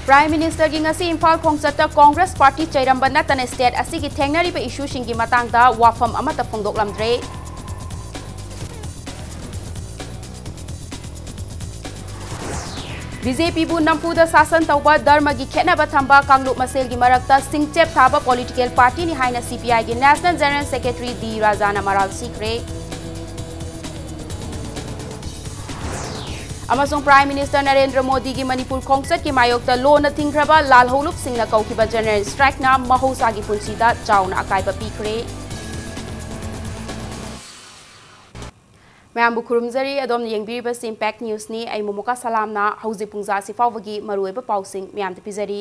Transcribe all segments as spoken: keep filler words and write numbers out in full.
Prime Ministerꯒꯤ ꯉꯁꯤ Imphal ꯈꯣꯡꯆꯠꯇ Congress Party ꯆꯩꯔꯝꯕ ꯅꯠꯇꯅ state ꯑꯁꯤꯒꯤ ꯊꯦꯡꯅꯔꯤꯕ issueꯁꯤꯡꯒꯤ ꯃꯇꯥꯡꯗ ꯋꯥꯐꯝ ꯑꯃꯠꯇ ꯐꯣꯡꯗꯣꯛꯂꯝꯗ꯭ꯔꯦ꯫ BJPꯕꯨ ꯅꯝꯐꯨꯗ ꯁꯥꯁꯟ ꯇꯧꯕ, ꯙꯔꯃꯒꯤ ꯈꯦꯠꯅꯕ ꯊꯝꯕ, ꯀꯥꯡꯂꯨꯞ ꯃꯁꯦꯜꯒꯤ ꯃꯔꯛꯇ ꯁꯤꯡꯆꯦꯞ ꯊꯥꯕ political partyꯅꯤ ꯍꯥꯏꯅ CPIꯒꯤ National General Secretary D ꯔꯥꯖꯥꯅ ꯃꯔꯥꯜ ꯁꯤꯈ꯭ꯔꯦ꯫ ꯑꯃꯁꯨꯡ Prime Minister ꯅꯔꯦꯟꯗ꯭ꯔ ꯃꯣꯗꯤꯒꯤ ꯃꯅꯤꯄꯨꯔ ꯈꯣꯡꯆꯠꯀꯤ ꯃꯥꯌꯣꯛꯇ ꯂꯣꯟꯅ ꯊꯤꯡꯈ꯭ꯔꯕ ꯂꯥꯜꯍꯧꯂꯨꯞꯁꯤꯡꯅ ꯀꯧꯈꯤꯕ general strikeꯅ ꯃꯍꯧꯁꯥꯒꯤ ꯄꯨꯟꯁꯤꯗ ꯆꯥꯎꯅ ꯑꯀꯥꯏꯕ ꯄꯤꯈ꯭ꯔꯦ꯫ ꯃꯌꯥꯝꯕꯨ ꯈꯨꯔꯨꯝꯖꯔꯤ꯫ ꯑꯗꯣꯝꯅ ꯌꯦꯡꯕꯤꯔꯤꯕꯁꯤ Impact Newsꯅꯤ꯫ ꯑꯩ ꯃꯣꯃꯣꯀꯥ ꯁꯂꯥꯝꯅ ꯍꯧꯖꯤꯛ ꯄꯨꯡꯖꯥ ꯑꯁꯤ ꯐꯥꯎꯕꯒꯤ ꯃꯔꯨꯑꯣꯏꯕ ꯄꯥꯎꯁꯤꯡ ꯃꯌꯥꯝꯗ ꯄꯤꯖꯔꯤ꯫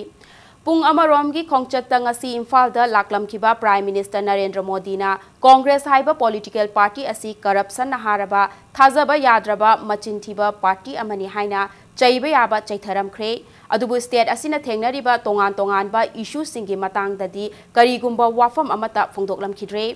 ꯄꯨꯡ ꯑꯃꯔꯣꯝꯒꯤ ꯈꯣꯡꯆꯠꯇ ꯉꯁꯤ ꯏꯝꯐꯥꯜꯗ ꯂꯥꯛꯂꯝꯈꯤꯕ Prime Minister ꯅꯔꯦꯟꯗ꯭ꯔ ꯃꯣꯗꯤꯅ Congress ꯍꯥꯏꯕ political party ꯑꯁꯤ corruptionꯅ ꯍꯥꯔꯕ, ꯊꯥꯖꯕ ꯌꯥꯗ꯭ꯔꯕ, ꯃꯆꯤꯟ ꯊꯤꯕ party ꯑꯃꯅꯤ ꯍꯥꯏꯅ ꯆꯩꯕ ꯌꯥꯕ ꯆꯩꯊꯔꯝꯈ꯭ꯔꯦ꯫ ꯑꯗꯨꯕꯨ state ꯑꯁꯤꯅ ꯊꯦꯡꯅꯔꯤꯕ ꯇꯣꯉꯥꯟ ꯇꯣꯉꯥꯟꯕ issueꯁꯤꯡꯒꯤ ꯃꯇꯥꯡꯗꯗꯤ ꯀꯔꯤꯒꯨꯝꯕ ꯋꯥꯐꯝ ꯑꯃꯠꯇ ꯐꯣꯡꯗꯣꯛꯂꯝꯈꯤꯗ꯭ꯔꯦ꯫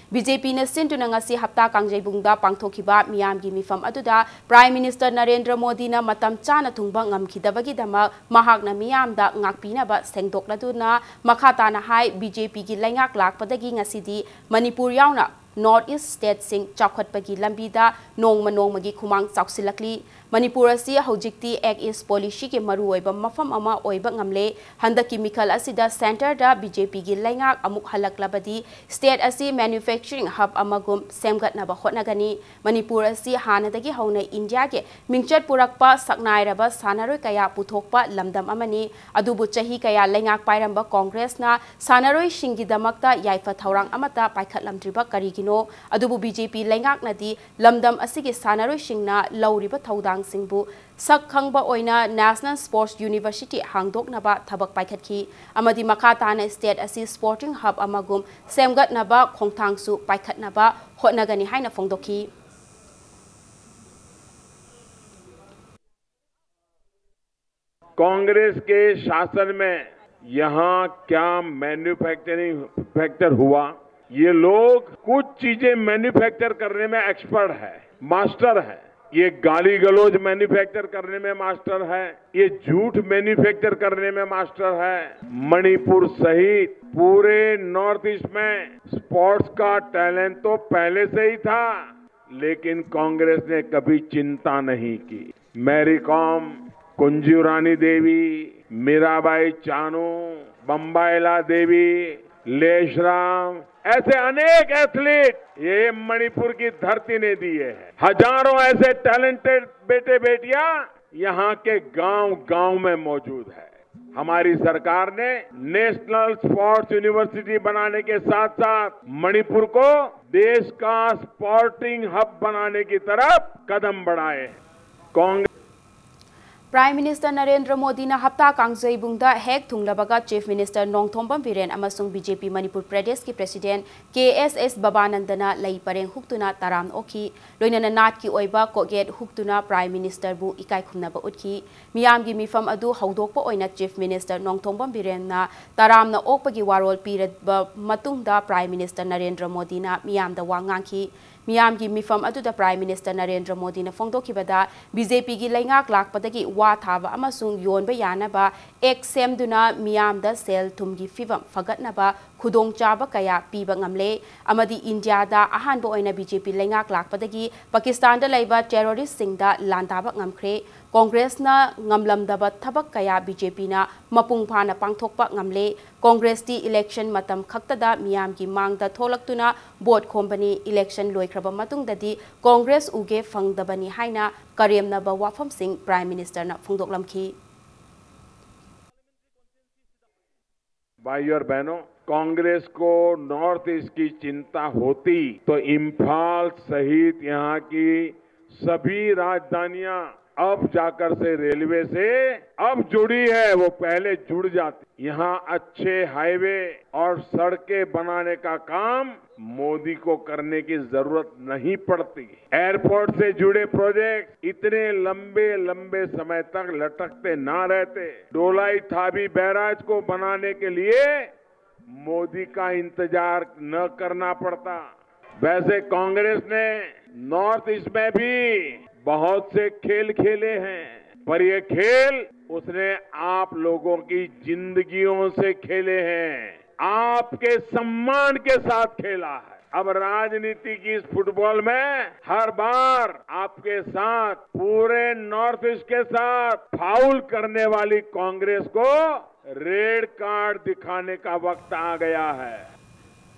BJPꯅ ꯁꯤꯟꯗꯨꯅ ꯉꯁꯤ ꯍꯞꯇꯥ ꯀꯥꯡꯖꯩꯕꯨꯡꯗ ꯄꯥꯡꯊꯣꯛꯈꯤꯕ ꯃꯤꯌꯥꯝꯒꯤ ꯃꯤꯐꯝ ꯑꯗꯨꯗ Prime Minister ꯅꯔꯦꯟꯗ꯭ꯔ ꯃꯣꯗꯤꯅ ꯃꯇꯝ ꯆꯥꯅ ꯊꯨꯡꯕ ꯉꯝꯈꯤꯗꯕꯒꯤꯗꯃꯛ ꯃꯍꯥꯛꯅ ꯃꯤꯌꯥꯝꯗ ꯉꯥꯛꯄꯤꯅꯕ ꯁꯦꯡꯗꯣꯛꯂꯗꯨꯅ ꯃꯈꯥ ꯇꯥꯅ ꯍꯥꯏ, BJPꯒꯤ ꯂꯩꯉꯥꯛ ꯂꯥꯛꯄꯗꯒꯤ ꯉꯁꯤꯗꯤ ꯃꯅꯤꯄꯨꯔ ꯌꯥꯎꯅ North East stateꯁꯤꯡ ꯆꯥꯎꯈꯠꯄꯒꯤ ꯂꯝꯕꯤꯗ ꯅꯣꯡꯃ ꯅꯣꯡꯃꯒꯤ ꯈꯨꯃꯥꯡ ꯆꯥꯎꯁꯤꯜꯂꯛꯂꯤ꯫ ꯃꯅꯤꯄꯨꯔ ꯑꯁꯤ ꯍꯧꯖꯤꯛꯇꯤ Act East policyꯒꯤ ꯃꯔꯨꯑꯣꯏꯕ ꯃꯐꯝ ꯑꯃ ꯑꯣꯏꯕ ꯉꯝꯂꯦ꯫ ꯍꯟꯗꯛꯀꯤ ꯃꯤꯈꯜ ꯑꯁꯤꯗ centreꯗ BJPꯒꯤ ꯂꯩꯉꯥꯛ ꯑꯃꯨꯛ ꯍꯜꯂꯛꯂꯕꯗꯤ state ꯑꯁꯤ manufacturing hub ꯑꯃꯒꯨꯝ ꯁꯦꯝꯒꯠꯅꯕ ꯍꯣꯠꯅꯒꯅꯤ꯫ ꯃꯅꯤꯄꯨꯔ ꯑꯁꯤ ꯍꯥꯟꯅꯗꯒꯤ ꯍꯧꯅ ꯏꯟꯗꯤꯌꯥꯒꯤ ꯃꯤꯡꯆꯠ ꯄꯨꯔꯛꯄ ꯁꯛꯅꯥꯏꯔꯕ ꯁꯥꯟꯅꯔꯣꯏ ꯀꯌꯥ ꯄꯨꯊꯣꯛꯄ ꯂꯝꯗꯝ ꯑꯃꯅꯤ꯫ ꯑꯗꯨꯕꯨ ꯆꯍꯤ ꯀꯌꯥ ꯂꯩꯉꯥꯛ ꯄꯥꯏꯔꯝꯕ Congressꯅ ꯁꯥꯟꯅꯔꯣꯏꯁꯤꯡꯒꯤꯗꯃꯛꯇ ꯌꯥꯏꯐ ꯊꯧꯔꯥꯡ ꯑꯃꯠꯇ ꯄꯥꯏꯈꯠꯂꯝꯗ꯭ꯔꯤꯕ ꯀꯔꯤꯒꯤꯅꯣ? ꯑꯗꯨꯕꯨ BJP ꯂꯩꯉꯥꯛꯅꯗꯤ ꯂꯝꯗꯝ ꯑꯁꯤꯒꯤ ꯁꯥꯟꯅꯔꯣꯏꯁꯤꯡꯅ ꯂꯧꯔꯤꯕ ꯊꯧꯗꯥꯡꯁꯤꯡꯕꯨ ꯁꯛ ꯈꯪꯕ ꯑꯣꯏꯅ National Sports University ꯍꯥꯡꯗꯣꯛꯅꯕ ꯊꯕꯛ ꯄꯥꯏꯈꯠꯈꯤ ꯑꯃꯗꯤ ꯃꯈꯥ ꯇꯥꯅ state ꯑꯁꯤ sporting hub ꯑꯃꯒꯨꯝ ꯁꯦꯝꯒꯠꯅꯕ ꯈꯣꯡꯊꯥꯡꯁꯨ ꯄꯥꯏꯈꯠꯅꯕ ꯍꯣꯠꯅꯒꯅꯤ ꯍꯥꯏꯅ ꯐꯣꯡꯗꯣꯛꯈꯤ꯫ कांग्रेस के शासन में यहाँ क्या मैन्युफैक्चरिंग फैक्चर हुआ, ये लोग कुछ चीजें मैन्युफैक्चर करने में एक्सपर्ट है, मास्टर है। ये गाली गलौज मैन्युफैक्चर करने में मास्टर है, ये झूठ मैन्युफैक्चर करने में मास्टर है। मणिपुर सहित पूरे नॉर्थ ईस्ट में स्पोर्ट्स का टैलेंट तो पहले से ही था, लेकिन कांग्रेस ने कभी चिंता नहीं की। मैरी कॉम, कुंजू रानी देवी, मीराबाई चानू, बम्बाइला देवी, लेशराम, ऐसे अनेक एथलीट ये मणिपुर की धरती ने दिए हैं। हजारों ऐसे टैलेंटेड बेटे बेटियां यहाँ के गांव गांव में मौजूद है। हमारी सरकार ने नेशनल स्पोर्ट्स यूनिवर्सिटी बनाने के साथ साथ मणिपुर को देश का स्पोर्टिंग हब बनाने की तरफ कदम बढ़ाए हैं। Congress Prime Minister Narendra Modi na hapta kangzei bungda hek thunglabaga Chief Minister Nongthombam Biren amasung B J P Manipur Pradesh ki President K S S Babanandana lei pareng huktuna taram okhi, loinana nat ki oiba koget huktuna Prime Minister bu ikai khumna ba utkhi. Miyam gi mifam adu haudok pa oina Chief Minister Nongthombam Biren na taram na okpa gi warol pira ba matung da Prime Minister Narendra Modi na miyam da wangang khi. ꯃꯤꯌꯥꯝꯒꯤ ꯃꯤꯐꯝ ꯑꯗꯨꯗ Prime Minister Narendra ꯃꯣꯗꯤꯅ ꯐꯣꯡꯗꯣꯛꯈꯤꯕꯗ, B J P ꯒꯤ ꯂꯩꯉꯥꯛ ꯂꯥꯛꯄꯗꯒꯤ ꯋꯥ ꯊꯥꯕ ꯑꯃꯁꯨꯡ ꯌꯣꯟꯕ ꯌꯥꯅꯕ Act ꯁꯦꯝꯗꯨꯅ ꯃꯤꯌꯥꯝꯗ ꯁꯦꯜ ꯊꯨꯝꯒꯤ ꯐꯤꯚꯝ ꯐꯒꯠꯅꯕ ꯈꯨꯗꯣꯡꯆꯥꯕ ꯀꯌꯥ ꯄꯤꯕ ꯉꯝꯂꯦ ꯑꯃꯗꯤ ꯏꯟꯗꯤꯌꯥꯗ ꯑꯍꯥꯟꯕ ꯑꯣꯏꯅ B J P ꯂꯩꯉꯥꯛ ꯂꯥꯛꯄꯗꯒꯤ ꯄꯥꯀꯤꯁꯇꯥꯟꯗ ꯂꯩꯕ terrorist ꯁꯤꯡꯗ ꯂꯥꯟꯗꯥꯕ ꯉꯝꯈ꯭ꯔꯦ꯫ ꯀꯣꯡꯒ꯭ꯔꯦꯁꯅ ꯉꯝꯂꯝꯗꯕ ꯊꯕꯛ ꯀꯌꯥ B J P ꯅ ꯃꯄꯨꯡ ꯐꯥꯅ ꯄꯥꯡꯊꯣꯛꯄ ꯉꯝꯂꯦ꯫ ꯀꯣꯡꯒ꯭ꯔꯦꯁꯇꯤ election ꯃꯇꯝ ꯈꯛꯇꯗ ꯃꯤꯌꯥꯝꯒꯤ ꯃꯥꯡꯗ ꯊꯣꯛꯂꯛꯇꯨꯅ vote ꯈꯣꯝꯕꯅꯤ, election ꯂꯣꯏꯈ꯭ꯔꯕ ꯃꯇꯨꯡꯗꯗꯤ ꯀꯣꯡꯒ꯭ꯔꯦꯁ ꯎꯒꯦ ꯐꯪꯗꯕꯅꯤ ꯍꯥꯏꯅ ꯀꯔꯦꯝꯅꯕ ꯋꯥꯐꯝꯁꯤꯡ Prime Minister ꯅ ꯐꯣꯡꯗꯣꯛꯂꯝꯈꯤ꯫ भाइयों और बहनों, कांग्रेस को नॉर्थ ईस्ट की चिंता होती तो इम्फाल सहित यहाँ की सभी राजधानियां अब जाकर से रेलवे से अब जुड़ी है, वो पहले जुड़ जाती। यहाँ अच्छे हाईवे और सड़कें बनाने का काम मोदी को करने की जरूरत नहीं पड़ती। एयरपोर्ट से जुड़े प्रोजेक्ट इतने लंबे लंबे समय तक लटकते ना रहते। डोलाई थाबी बैराज को बनाने के लिए मोदी का इंतजार न करना पड़ता। वैसे कांग्रेस ने नॉर्थ ईस्ट में भी बहुत से खेल खेले हैं, पर ये खेल उसने आप लोगों की जिंदगियों से खेले हैं, आपके सम्मान के साथ खेला है। अब राजनीति की इस फुटबॉल में हर बार आपके साथ, पूरे नॉर्थ ईस्ट के साथ फाउल करने वाली कांग्रेस को रेड कार्ड दिखाने का वक्त आ गया है।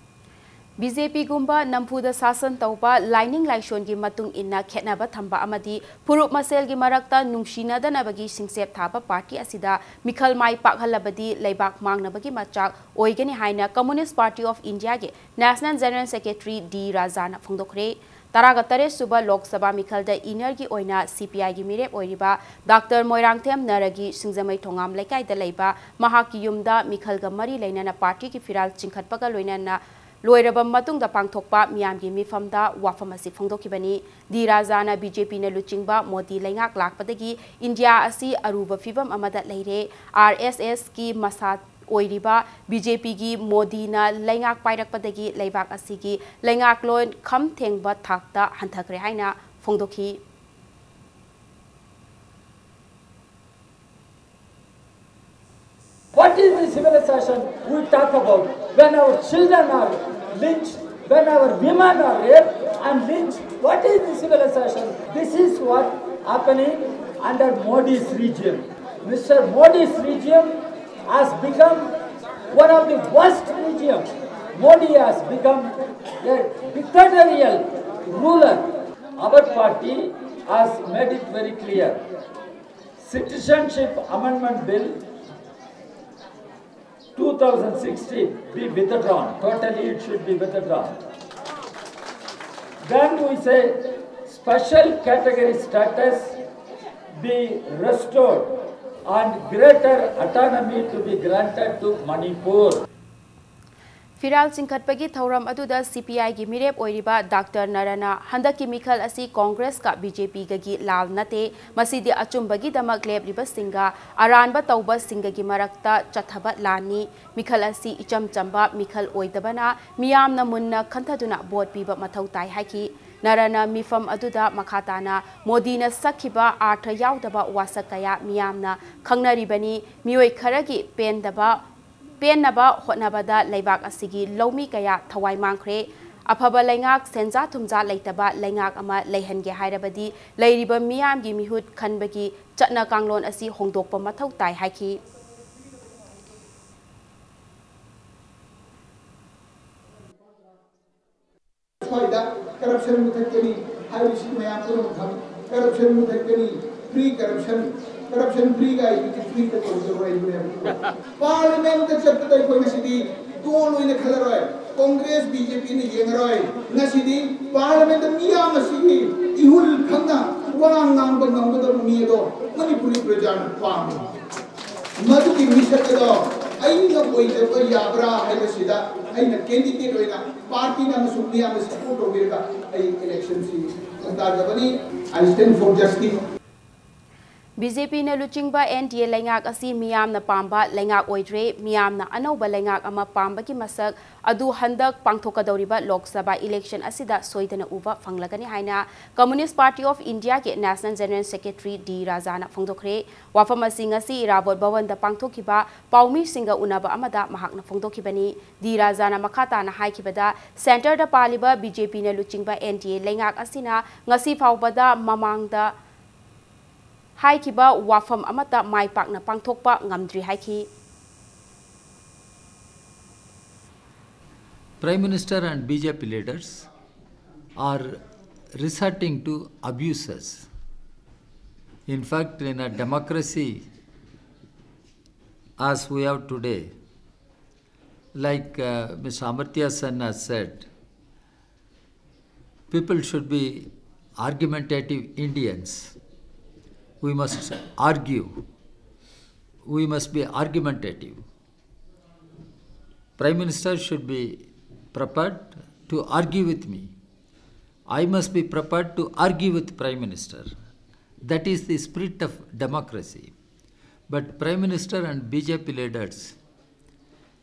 ꯕꯤ ꯖꯦ ꯄꯤꯒꯨꯝꯕ ꯅꯝꯐꯨꯗ ꯁꯥꯁꯟ ꯇꯧꯕ, ꯂꯥꯏꯅꯤꯡ ꯂꯥꯏꯁꯣꯟꯒꯤ ꯃꯇꯨꯡ ꯏꯟꯅ ꯈꯦꯠꯅꯕ ꯊꯝꯕ ꯑꯃꯗꯤ ꯐꯨꯔꯨꯞ ꯃꯁꯦꯜꯒꯤ ꯃꯔꯛꯇ ꯅꯨꯡꯁꯤꯅꯗꯅꯕꯒꯤ ꯁꯤꯡꯆꯦꯞ ꯊꯥꯕ ꯄꯥꯔꯇꯤ ꯑꯁꯤꯗ ꯃꯤꯈꯜ ꯃꯥꯏ ꯄꯥꯛꯍꯜꯂꯕꯗꯤ ꯂꯩꯕꯥꯛ ꯃꯥꯡꯅꯕꯒꯤ ꯃꯆꯥꯛ ꯑꯣꯏꯒꯅꯤ ꯍꯥꯏꯅ Communist Party of Indiaꯒꯤ National General Secretary ꯗꯤ ꯔꯥꯖꯥꯅ ꯐꯣꯡꯗꯣꯛꯈ꯭ꯔꯦ꯫ ꯇꯔꯥꯒ ꯇꯔꯦꯠ ꯁꯨꯕ ꯂꯣꯛ ꯁꯚꯥ ꯃꯤꯈꯜꯗ ꯏꯅꯔꯒꯤ ꯑꯣꯏꯅ ꯁꯤ ꯄꯤ ꯑꯥꯏꯒꯤ ꯃꯤꯔꯦꯞ ꯑꯣꯏꯔꯤꯕ ꯗꯥꯛꯇꯔ ꯃꯣꯏꯔꯥꯡꯊꯦꯝ ꯅꯔꯒꯤ ꯁꯤꯡꯖꯃꯩ ꯊꯣꯉꯥꯝ ꯂꯩꯀꯥꯏꯗ ꯂꯩꯕ ꯃꯍꯥꯛꯀꯤ ꯌꯨꯝꯗ ꯃꯤꯈꯜꯒ ꯃꯔꯤ ꯂꯩꯅꯅ ꯄꯥꯔꯇꯤꯒꯤ ꯐꯤꯔꯥꯜ ꯆꯤꯡꯈꯠꯄꯒ ꯂꯣꯏꯅꯅ ꯂꯣꯏꯔꯕ ꯃꯇꯨꯡꯗ ꯄꯥꯡꯊꯣꯛꯄ ꯃꯤꯌꯥꯝꯒꯤ ꯃꯤꯐꯝꯗ ꯋꯥꯐꯝ ꯑꯁꯤ ꯐꯣꯡꯗꯣꯛꯈꯤꯕꯅꯤ꯫ ꯗꯤ ꯔꯥꯖꯥꯅ ꯕꯤ ꯖꯦ ꯄꯤꯅ ꯂꯨꯆꯤꯡꯕ ꯃꯣꯗꯤ ꯂꯩꯉꯥꯛ ꯂꯥꯛꯄꯗꯒꯤ ꯏꯟꯗꯤꯌꯥ ꯑꯁꯤ ꯑꯔꯨꯕ ꯐꯤꯚꯝ ꯑꯃꯗ ꯂꯩꯔꯦ꯫ ꯑꯥꯔ ꯑꯦꯁ ꯑꯦꯁꯀꯤ ꯃꯁꯥ ꯑꯣꯏꯔꯤꯕ ꯕꯤ ꯖꯦ ꯄꯤꯒꯤ ꯃꯣꯗꯤꯅ ꯂꯩꯉꯥꯛ ꯄꯥꯏꯔꯛꯄꯗꯒꯤ ꯂꯩꯕꯥꯛ ꯑꯁꯤꯒꯤ ꯂꯩꯉꯥꯛꯂꯣꯟ ꯈꯝ ꯊꯦꯡꯕ ꯊꯥꯛꯇ ꯍꯟꯊꯈ꯭ꯔꯦ ꯍꯥꯏꯅ ꯐꯣꯡꯗꯣꯛꯈꯤ꯫ What is the civilization we talk about when our children are lynched, when our women are raped and lynched? What is the civilization? This is what happening under Modi's regime. Mister Modi's regime has become one of the worst regime. Modi has become a dictatorial ruler. Our party has made it very clear. Citizenship Amendment Bill two thousand sixteen be withdrawn, totally it should be withdrawn. Then we say special category status be restored and greater autonomy to be granted to Manipur. ꯐꯤꯔꯥꯜ ꯆꯤꯡꯈꯠꯄꯒꯤ ꯊꯧꯔꯝ ꯑꯗꯨꯗ ꯁꯤ ꯄꯤ ꯑꯥꯏꯒꯤ ꯃꯤꯔꯦꯞ ꯑꯣꯏꯔꯤꯕ doctor ꯅꯔꯅ ꯍꯟꯗꯛꯀꯤ ꯃꯤꯈꯜ ꯑꯁꯤ ꯀꯣꯡꯒ꯭ꯔꯦꯁꯀ B J ꯄꯤꯒꯒꯤ ꯂꯥꯜ ꯅꯠꯇꯦ, ꯃꯁꯤꯗꯤ ꯑꯆꯨꯝꯕꯒꯤꯗꯃꯛ ꯂꯦꯞꯂꯤꯕꯁꯤꯡꯒ ꯑꯔꯥꯟꯕ ꯇꯧꯕꯁꯤꯡꯒꯒꯤ ꯃꯔꯛꯇ ꯆꯠꯊꯕ ꯂꯥꯟꯅꯤ꯫ ꯃꯤꯈꯜ ꯑꯁꯤ ꯏꯆꯝ ꯆꯝꯕ ꯃꯤꯈꯜ ꯑꯣꯏꯗꯕꯅ ꯃꯤꯌꯥꯝꯅ ꯃꯨꯟꯅ ꯈꯟꯊꯗꯨꯅ ꯚꯣꯠ ꯄꯤꯕ ꯃꯊꯧ ꯇꯥꯏ ꯍꯥꯏꯈꯤ꯫ ꯅꯔꯅ ꯃꯤꯐꯝ ꯑꯗꯨꯗ ꯃꯈꯥ ꯇꯥꯅ ꯃꯣꯗꯤꯅ ꯁꯛꯈꯤꯕ ꯑꯥꯔꯊ ꯌꯥꯎꯗꯕ ꯋꯥꯁꯛ ꯀꯌꯥ ꯃꯤꯌꯥꯝꯅ ꯈꯪꯅꯔꯤꯕꯅꯤ꯫ ꯃꯤꯑꯣꯏ ꯈꯔꯒꯤ ꯄꯦꯟꯗꯕ ꯄꯦꯟꯅꯕ ꯍꯣꯠꯅꯕꯗ ꯂꯩꯕꯥꯛ ꯑꯁꯤꯒꯤ ꯂꯧꯃꯤ ꯀꯌꯥ ꯊꯋꯥꯏ ꯃꯥꯡꯈ꯭ꯔꯦ꯫ ꯑꯐꯕ ꯂꯩꯉꯥꯛ, ꯁꯦꯟꯖꯥ ꯊꯨꯝꯖꯥ ꯂꯩꯇꯕ ꯂꯩꯉꯥꯛ ꯑꯃ ꯂꯩꯍꯟꯒꯦ ꯍꯥꯏꯔꯕꯗꯤ ꯂꯩꯔꯤꯕ ꯃꯤꯌꯥꯝꯒꯤ ꯃꯤꯍꯨꯠ ꯈꯟꯕꯒꯤ ꯆꯠꯅ ꯀꯥꯡꯂꯣꯟ ꯑꯁꯤ ꯍꯣꯡꯗꯣꯛꯄ ꯃꯊꯧ ꯇꯥꯏ ꯍꯥꯏꯈꯤ꯫ ꯁ꯭ꯋꯥꯏꯗ ꯀꯔꯞꯁꯟ ꯃꯨꯊꯠꯀꯅꯤ ꯍꯥꯏꯕꯁꯤ ꯃꯌꯥꯝ ꯄꯨꯝꯅꯃꯛ ꯈꯪꯏ꯫ ꯀꯔꯞꯁꯟ ꯃꯨꯊꯠꯀꯅꯤ, ꯐ꯭ꯔꯤ ꯀꯔꯞꯁꯟ, ꯀꯔꯞꯁꯟ ꯐ꯭ꯔꯤꯒ ꯑꯩ ꯐ꯭ꯔꯤꯗ ꯇꯧꯖꯔꯣꯏ ꯍꯥꯏꯕꯅꯦꯕ꯫ ꯄꯥꯔꯂꯤꯌꯥꯃꯦꯟꯠꯇ ꯆꯠꯄꯗ ꯑꯩꯈꯣꯏ ꯉꯁꯤꯗꯤ ꯗꯣꯜ ꯑꯣꯏꯅ ꯈꯜꯂꯔꯣꯏ, ꯀꯣꯡꯒ꯭ꯔꯦꯁ ꯕꯤ ꯖꯦ ꯄꯤꯅ ꯌꯦꯡꯉꯔꯣꯏ꯫ ꯉꯁꯤꯗꯤ ꯄꯥꯔꯂꯤꯌꯥꯃꯦꯟꯠꯇ ꯃꯤꯌꯥꯝ ꯑꯁꯤꯒꯤ ꯏꯍꯨꯜ ꯈꯪꯅ ꯋꯥ ꯉꯥꯡꯕ ꯉꯝꯒꯗꯕ ꯃꯤ ꯑꯗꯣ ꯃꯅꯤꯄꯨꯔꯤ ꯄ꯭ꯔꯖꯥꯅ ꯄꯥꯝꯃꯤ꯫ ꯃꯗꯨꯒꯤ ꯃꯤꯁꯛ ꯑꯗꯣ ꯑꯩꯅ ꯑꯣꯏꯖꯕ ꯌꯥꯕ꯭ꯔꯥ ꯍꯥꯏꯕꯁꯤꯗ ꯑꯩꯅ ꯀꯦꯟꯗꯤꯗꯦꯠ ꯑꯣꯏꯅ ꯄꯥꯔꯇꯤꯅ ꯑꯃꯁꯨꯡ ꯃꯤꯌꯥꯝꯅ ꯁꯄꯣꯔꯠ ꯇꯧꯕꯤꯔꯒ ꯑꯩ ꯏꯂꯦꯛꯁꯟꯁꯤ ꯈꯣꯡꯗꯥꯖꯕꯅꯤ꯫ I stand for justice. B J ꯄꯤꯅ ꯂꯨꯆꯤꯡꯕ ꯑꯦꯟ ꯗꯤ ꯑꯦ ꯂꯩꯉꯥꯛ ꯑꯁꯤ ꯃꯤꯌꯥꯝꯅ ꯄꯥꯝꯕ ꯂꯩꯉꯥꯛ ꯑꯣꯏꯗ꯭ꯔꯦ꯫ ꯃꯤꯌꯥꯝꯅ ꯑꯅꯧꯕ ꯂꯩꯉꯥꯛ ꯑꯃ ꯄꯥꯝꯕꯒꯤ ꯃꯁꯛ ꯑꯗꯨ ꯍꯟꯗꯛ ꯄꯥꯡꯊꯣꯛꯀꯗꯧꯔꯤꯕ ꯂꯣꯛ ꯁꯚꯥ ꯏꯂꯦꯛꯁꯟ ꯑꯁꯤꯗ ꯁꯣꯏꯗꯅ ꯎꯕ ꯐꯪꯂꯒꯅꯤ ꯍꯥꯏꯅ ꯀꯝꯃꯨꯅꯤꯁ꯭ꯠ ꯄꯥꯔꯇꯤ ꯑꯣꯐ ꯏꯟꯗꯤꯌꯥꯒꯤ ꯅꯦꯁꯅꯦꯜ ꯖꯦꯅꯔꯦꯜ ꯁꯦꯀ꯭ꯔꯦꯇꯔꯤ ꯗꯤ ꯔꯥꯖꯥꯅ ꯐꯣꯡꯗꯣꯛꯈ꯭ꯔꯦ꯫ ꯋꯥꯐꯝ ꯑꯁꯤ ꯉꯁꯤ ꯏꯔꯥꯕꯣꯠ ꯚꯋꯟꯗ ꯄꯥꯡꯊꯣꯛꯈꯤꯕ ꯄꯥꯎꯃꯤꯁꯤꯡꯒ ꯎꯅꯕ ꯑꯃꯗ ꯃꯍꯥꯛꯅ ꯐꯣꯡꯗꯣꯛꯈꯤꯕꯅꯤ꯫ ꯗꯤ ꯔꯥꯖꯥꯅ ꯃꯈꯥ ꯇꯥꯅ ꯍꯥꯏꯈꯤꯕꯗ, ꯁꯦꯟꯇꯔꯗ ꯄꯥꯜꯂꯤꯕ ꯕꯤ ꯖꯦ ꯄꯤꯅ ꯂꯨꯆꯤꯡꯕ ꯑꯦꯟ ꯗꯤ ꯑꯦ ꯂꯩꯉꯥꯛ ꯑꯁꯤꯅ ꯉꯁꯤ ꯐꯥꯎꯕꯗ ꯃꯃꯥꯡꯗ ꯍꯥꯏꯈꯤꯕ ꯋꯥꯐꯝ ꯑꯃꯠꯇ ꯃꯥꯏ ꯄꯥꯛꯅ ꯄꯥꯡꯊꯣꯛꯄ ꯉꯝꯗ꯭ꯔꯤ ꯍꯥꯏꯈꯤ꯫ Prime Minister and B J P leaders are resorting to abuses. In fact, in a democracy as we have today, like uh, Mister Amartya Sen has said, people should be argumentative Indians. We must argue. We must be argumentative. Prime Minister should be prepared to argue with me. I must be prepared to argue with Prime Minister. That is the spirit of democracy. But Prime Minister and B J P leaders,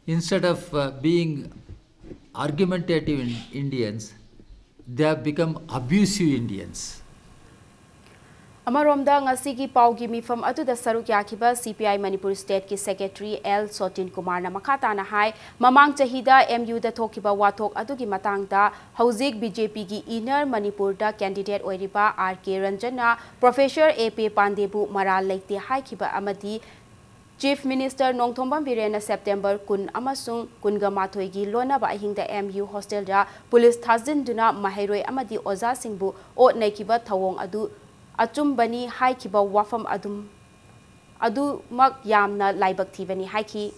instead of uh, being argumentative in Indians, They have become abusive Indians. ꯑꯃꯔꯣꯝꯗ, ꯉꯁꯤꯒꯤ ꯄꯥꯎꯒꯤ ꯃꯤꯐꯝ ꯑꯗꯨꯗ ꯁꯔꯨꯛ ꯌꯥꯈꯤꯕ C P I Manipur ꯁ꯭ꯇꯦꯠꯀꯤ secretary L ꯁꯣꯇꯤꯟ ꯀꯨꯃꯥꯔꯅ ꯃꯈꯥ ꯇꯥꯅ ꯍꯥꯏ, ꯃꯃꯥꯡ ꯆꯍꯤꯗ M U ꯗ ꯊꯣꯛꯈꯤꯕ ꯋꯥꯊꯣꯛ ꯑꯗꯨꯒꯤ ꯃꯇꯥꯡꯗ ꯍꯧꯖꯤꯛ B J P ꯒꯤ ꯏꯟꯅꯔ ꯃꯅꯤꯄꯨꯔꯗ ꯀꯦꯟꯗꯤꯗꯦꯠ ꯑꯣꯏꯔꯤꯕ R K ꯔꯟꯖꯟꯅ ꯄ꯭ꯔꯣꯐꯦꯁꯔ A P ꯄꯥꯟꯗꯦꯕꯨ ꯃꯔꯥꯜ ꯂꯩꯇꯦ ꯍꯥꯏꯈꯤꯕ ꯑꯃꯗꯤ ꯆꯤꯐ ꯃꯤꯅꯤꯁꯇꯔ ꯅꯣꯡꯊꯣꯝꯕꯝ ꯕꯤꯔꯦꯟꯅ ꯁꯦꯞꯇꯦꯝꯕꯔ ꯀꯨꯟ ꯑꯃꯁꯨꯡ ꯀꯨꯟꯒ ꯃꯥꯊꯣꯏꯒꯤ ꯂꯣꯟꯅꯕ ꯑꯍꯤꯡꯗ M U ꯍꯣꯁꯇꯦꯜꯗ ꯄꯨꯂꯤꯁ ꯊꯥꯖꯤꯟꯗꯨꯅ ꯃꯍꯩꯔꯣꯏ ꯑꯃꯗꯤ ꯑꯣꯖꯥꯁꯤꯡꯕꯨ ꯑꯣꯠ ꯅꯩꯈꯤꯕ ꯊꯧꯑꯣꯡ ꯑꯗꯨ ꯑꯆꯨꯝꯕꯅꯤ ꯍꯥꯏꯈꯤꯕ ꯋꯥꯐꯝ ꯑꯗꯨꯝ, ꯑꯗꯨꯃꯛ ꯌꯥꯝꯅ ꯂꯥꯏꯕꯛ ꯊꯤꯕꯅꯤ ꯍꯥꯏꯈꯤ꯫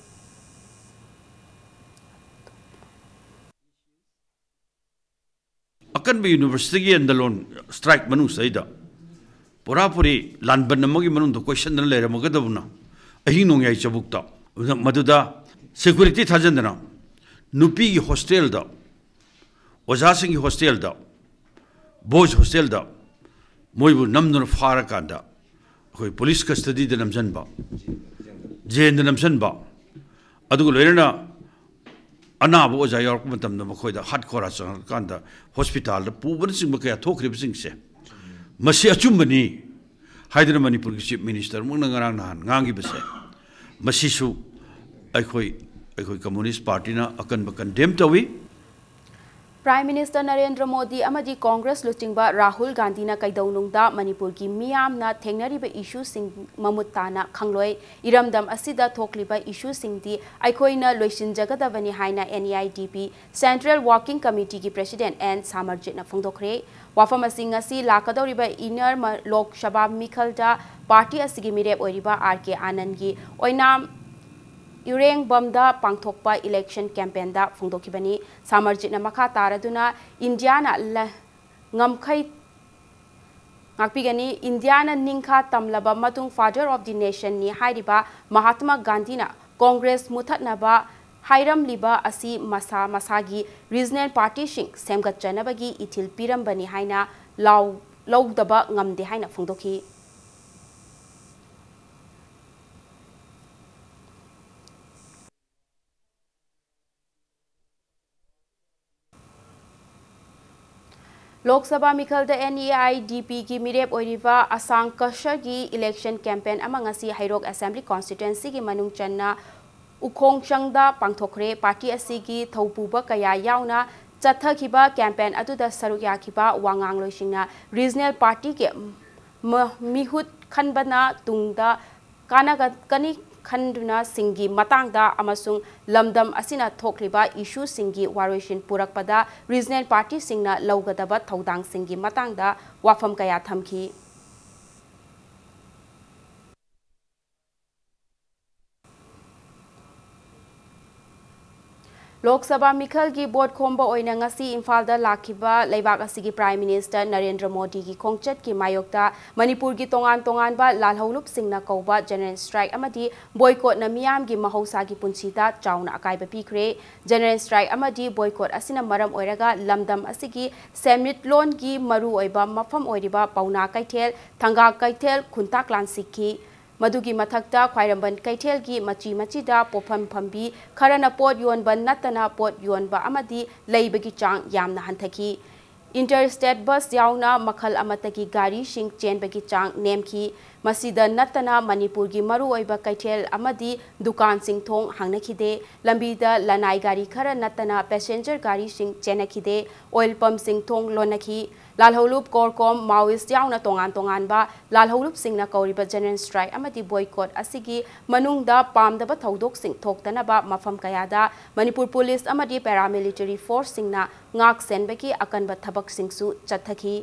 ꯑꯀꯟꯕ ꯌꯨꯅꯤꯚꯔꯁꯤꯇꯤꯒꯤ ꯑꯟꯗꯂꯣꯟ ꯁ꯭ꯇ꯭ꯔꯥꯏꯛ ꯃꯅꯨꯡꯁꯤꯗꯩꯗ ꯄꯨꯔꯥ ꯄꯨꯔꯤ ꯂꯥꯟꯕꯟ ꯑꯃꯒꯤ ꯃꯅꯨꯡꯗ ꯀꯣꯏꯁꯟꯗꯅ ꯂꯩꯔꯝꯃꯒꯗꯕꯅ ꯑꯍꯤꯡ ꯅꯣꯡꯌꯥꯏ ꯆꯕꯨꯛꯇ, ꯃꯗꯨꯗ ꯁꯦꯀ꯭ꯌꯨꯔꯤꯇꯤ ꯊꯥꯖꯟꯗꯅ ꯅꯨꯄꯤꯒꯤ ꯍꯣꯁꯇꯦꯜꯗ, ꯑꯣꯖꯥꯁꯤꯡꯒꯤ ꯍꯣꯁꯇꯦꯜꯗ, ꯕꯣꯏꯁ ꯍꯣꯁꯇꯦꯜꯗ ꯃꯣꯏꯕꯨ ꯅꯝꯗꯨꯅ ꯐꯥꯔꯀꯥꯟꯗ ꯑꯩꯈꯣꯏ ꯄꯨꯂꯤꯁ ꯀꯁꯇꯗꯤꯗ ꯅꯝꯁꯤꯟꯕ, ꯖꯦꯟꯗ ꯅꯝꯁꯤꯟꯕ, ꯑꯗꯨꯒ ꯂꯣꯏꯅꯅ ꯑꯅꯥꯕ ꯑꯣꯖꯥ ꯌꯥꯎꯔꯛꯄ ꯃꯇꯝꯗ ꯃꯈꯣꯏꯗ ꯍꯥꯔꯠ ꯈꯣꯔꯥ ꯆꯪꯉꯛꯀꯥꯟꯗ ꯍꯣꯁꯄꯤꯇꯥꯜꯗ ꯄꯨꯕꯅꯆꯤꯡꯕ ꯀꯌꯥ ꯊꯣꯛꯈ꯭ꯔꯤꯕꯁꯤꯡꯁꯦ, ꯃꯁꯤ ꯑꯆꯨꯝꯕꯅꯤ ꯍꯥꯏꯗꯨꯅ ꯃꯅꯤꯄꯨꯔꯒꯤ ꯆꯤꯐ ꯃꯤꯅꯤꯁꯇꯔꯃꯛꯅ ꯉꯔꯥꯡ ꯅꯍꯥꯟ ꯉꯥꯡꯈꯤꯕꯁꯦ, ꯃꯁꯤꯁꯨ ꯑꯩꯈꯣꯏ, ꯑꯩꯈꯣꯏ ꯀꯝꯃꯨꯅꯤꯁ ꯄꯥꯔꯇꯤꯅ ꯑꯀꯟꯕ ꯀꯟꯗꯦꯝ ꯇꯧꯏ꯫ ꯄ꯭ꯔꯥꯏꯝ ꯃꯤꯅꯤꯁꯇꯔ ꯅꯔꯦꯟꯗ꯭ꯔ ꯃꯣꯗꯤ ꯑꯃꯗꯤ ꯀꯣꯡꯒ꯭ꯔꯦꯁ ꯂꯨꯆꯤꯡꯕ ꯔꯥꯍꯨꯜ ꯒꯥꯟꯙꯤꯅ ꯀꯩꯗꯧꯅꯨꯡꯗ ꯃꯅꯤꯄꯨꯔꯒꯤ ꯃꯤꯌꯥꯝꯅ ꯊꯦꯡꯅꯔꯤꯕ ꯏꯁꯨꯁꯤꯡ ꯃꯃꯨꯠ ꯇꯥꯅ ꯈꯪꯂꯣꯏ꯫ ꯏꯔꯝꯗꯝ ꯑꯁꯤꯗ ꯊꯣꯛꯂꯤꯕ ꯏꯁꯨꯁꯤꯡꯗꯤ ꯑꯩꯈꯣꯏꯅ ꯂꯣꯏꯁꯤꯟꯖꯒꯗꯕꯅꯤ ꯍꯥꯏꯅ N E I D P central working ꯀꯃꯤꯇꯤꯒꯤ ꯄ꯭ꯔꯦꯁꯤꯗꯦꯟꯠ ꯑꯦꯟ ꯁꯥꯃꯔꯖꯤꯠꯅ ꯐꯣꯡꯗꯣꯛꯈ꯭ꯔꯦ꯫ ꯋꯥꯐꯝ ꯑꯁꯤ ꯉꯁꯤ ꯂꯥꯛꯀꯗꯧꯔꯤꯕ ꯏꯟꯅꯔ ꯃ-, ꯂꯣꯛ ꯁꯚꯥ ꯃꯤꯈꯜꯗ ꯄꯥꯔꯇꯤ ꯑꯁꯤꯒꯤ ꯃꯤꯔꯦꯞ ꯑꯣꯏꯔꯤꯕ ꯑꯥꯔ ꯀꯦ ꯑꯥꯅꯟꯒꯤ ꯑꯣꯏꯅꯥꯝ ꯏꯔꯦꯡꯕꯝꯗ ꯄꯥꯡꯊꯣꯛꯄ ꯏꯂꯦꯛꯁꯟ ꯀꯦꯝꯄꯦꯟꯗ ꯐꯣꯡꯗꯣꯛꯈꯤꯕꯅꯤ꯫ ꯁꯥꯃꯔꯖꯤꯠꯅ ꯃꯈꯥ ꯇꯥꯔꯗꯨꯅ ꯏꯟꯗꯤꯌꯥꯅ ꯂ-, ꯉꯝꯈꯩ ꯉꯥꯛꯄꯤꯒꯅꯤ꯫ ꯏꯟꯗꯤꯌꯥꯅ ꯅꯤꯡꯈꯥ ꯇꯝꯂꯕ ꯃꯇꯨꯡ Father of the Nation ꯅꯤ ꯍꯥꯏꯔꯤꯕ ꯃꯍꯥꯇꯃꯥ ꯒꯥꯟꯙꯤꯅ ꯀꯣꯡꯒ꯭ꯔꯦꯁ ꯃꯨꯊꯠꯅꯕ ꯍꯥꯏꯔꯝꯂꯤꯕ ꯑꯁꯤ ꯃꯁꯥ ꯃꯁꯥꯒꯤ ꯔꯤꯖꯅꯦꯜ ꯄꯥꯔꯇꯤꯁꯤꯡ ꯁꯦꯝꯒꯠꯆꯅꯕꯒꯤ ꯏꯊꯤꯜ ꯄꯤꯔꯝꯕꯅꯤ ꯍꯥꯏꯅ ꯂꯥꯎ-, ꯂꯧꯗꯕ ꯉꯝꯗꯦ ꯍꯥꯏꯅ ꯐꯣꯡꯗꯣꯛꯈꯤ꯫ Lok Sabha ꯃꯤꯈꯜꯗ N E I D P ꯒꯤ ꯃꯤꯔꯦꯞ ꯑꯣꯏꯔꯤꯕ ꯑꯁꯥꯡ ꯀꯁꯔꯒꯤ election campaign ꯑꯃ ꯉꯁꯤ ꯍꯩꯔꯣꯛ Assembly Constituency ꯒꯤ ꯃꯅꯨꯡ ꯆꯟꯅ ꯎꯈꯣꯡꯁꯪꯗ ꯄꯥꯡꯊꯣꯛꯈ꯭ꯔꯦ꯫ Party ꯑꯁꯤꯒꯤ ꯊꯧꯄꯨꯕ ꯀꯌꯥ ꯌꯥꯎꯅ ꯆꯠꯊꯈꯤꯕ campaign ꯑꯗꯨꯗ ꯁꯔꯨꯛ ꯌꯥꯈꯤꯕ ꯋꯥ ꯉꯥꯡꯂꯣꯏꯁꯤꯡꯅ regional party ꯒꯤ ꯃ-, ꯃꯤꯍꯨꯠ ꯈꯟꯕꯅ ꯇꯨꯡꯗ ꯀꯥꯟꯅꯒꯅꯤ ꯈꯟꯗꯨꯅ ꯁꯤꯡꯒꯤ ꯃꯇꯥꯡꯗ ꯑꯃꯁꯨꯡ ꯂꯝꯗꯝ ꯑꯁꯤꯅ ꯊꯣꯛꯂꯤꯕ issue ꯁꯤꯡꯒꯤ ꯋꯥꯔꯣꯏꯁꯤꯟ ꯄꯨꯔꯛꯄꯗ regional party ꯁꯤꯡꯅ ꯂꯧꯒꯗꯕ ꯊꯧꯗꯥꯡꯁꯤꯡꯒꯤ ꯃꯇꯥꯡꯗ ꯋꯥꯐꯝ ꯀꯌꯥ ꯊꯝꯈꯤ꯫ ꯂꯣꯛ ꯁꯚꯥ ꯃꯤꯈꯜꯒꯤ vote ꯈꯣꯝꯕ ꯑꯣꯏꯅ ꯉꯁꯤ ꯏꯝꯐꯥꯜꯗ ꯂꯥꯛꯈꯤꯕ ꯂꯩꯕꯥꯛ ꯑꯁꯤꯒꯤ Prime Minister ꯅꯔꯦꯟꯗ꯭ꯔ ꯃꯣꯗꯤꯒꯤ ꯈꯣꯡꯆꯠꯀꯤ ꯃꯥꯌꯣꯛꯇ ꯃꯅꯤꯄꯨꯔꯒꯤ ꯇꯣꯉꯥꯟ ꯇꯣꯉꯥꯟꯕ ꯂꯥꯜꯍꯧꯂꯨꯞꯁꯤꯡꯅ ꯀꯧꯕ general strike ꯑꯃꯗꯤ boycott ꯅ ꯃꯤꯌꯥꯝꯒꯤ ꯃꯍꯧꯁꯥꯒꯤ ꯄꯨꯟꯁꯤꯗ ꯆꯥꯎꯅ ꯑꯀꯥꯏꯕ ꯄꯤꯈ꯭ꯔꯦ꯫ General strike ꯑꯃꯗꯤ boycott ꯑꯁꯤꯅ ꯃꯔꯝ ꯑꯣꯏꯔꯒ ꯂꯝꯗꯝ ꯑꯁꯤꯒꯤ ꯁꯦꯟꯃꯤꯠꯂꯣꯟꯒꯤ ꯃꯔꯨꯑꯣꯏꯕ ꯃꯐꯝ ꯑꯣꯏꯔꯤꯕ ꯄꯥꯎꯅꯥ ꯀꯩꯊꯦꯜ, ꯊꯪꯒꯥ ꯀꯩꯊꯦꯜ ꯈꯨꯟꯇꯥꯛ ꯂꯥꯟꯁꯤꯠꯈꯤ꯫ ꯃꯗꯨꯒꯤ ꯃꯊꯛꯇ ꯈ꯭ꯋꯥꯏꯔꯝꯕꯟ ꯀꯩꯊꯦꯜꯒꯤ ꯃꯆꯤ ꯃꯆꯤꯗ ꯄꯣꯠꯐꯝ ꯐꯝꯕꯤ ꯈꯔꯅ ꯄꯣꯠ ꯌꯣꯟꯕ ꯅꯠꯇꯅ ꯄꯣꯠ ꯌꯣꯟꯕ ꯑꯃꯗꯤ ꯂꯩꯕꯒꯤ ꯆꯥꯡ ꯌꯥꯝꯅ ꯍꯟꯊꯈꯤ꯫ Interstate bus ꯌꯥꯎꯅ ꯃꯈꯜ ꯑꯃꯠꯇꯒꯤ ꯒꯥꯔꯤꯁꯤꯡ ꯆꯦꯟꯕꯒꯤ ꯆꯥꯡ ꯅꯦꯝꯈꯤ꯫ ꯃꯁꯤꯗ ꯅꯠꯇꯅ ꯃꯅꯤꯄꯨꯔꯒꯤ ꯃꯔꯨꯑꯣꯏꯕ ꯀꯩꯊꯦꯜ ꯑꯃꯗꯤ ꯗꯨꯀꯥꯟꯁꯤꯡ ꯊꯣꯡ ꯍꯥꯡꯅꯈꯤꯗꯦ꯫ ꯂꯝꯕꯤꯗ ꯂꯅꯥꯏ ꯒꯥꯔꯤ ꯈꯔ ꯅꯠꯇꯅ passenger ꯒꯥꯔꯤꯁꯤꯡ ꯆꯦꯟꯅꯈꯤꯗꯦ꯫ Oil pump ꯁꯤꯡ ꯊꯣꯡ ꯂꯣꯟꯅꯈꯤ꯫ ꯂꯥꯜꯍꯧꯂꯨꯞ, CORCOM, Maoist ꯌꯥꯎꯅ ꯇꯣꯉꯥꯟ ꯇꯣꯉꯥꯟꯕ ꯂꯥꯜꯍꯧꯂꯨꯞꯁꯤꯡꯅ ꯀꯧꯔꯤꯕ general strike ꯑꯃꯗꯤ boycott ꯑꯁꯤꯒꯤ ꯃꯅꯨꯡꯗ ꯄꯥꯝꯗꯕ ꯊꯧꯗꯣꯛꯁꯤꯡ ꯊꯣꯛꯇꯅꯕ ꯃꯐꯝ ꯀꯌꯥꯗ ꯃꯅꯤꯄꯨꯔ police ꯑꯃꯗꯤ paramilitary force ꯁꯤꯡꯅ ꯉꯥꯛ ꯁꯦꯟꯕꯒꯤ ꯑꯀꯟꯕ ꯊꯕꯛꯁꯤꯡꯁꯨ ꯆꯠꯊꯈꯤ꯫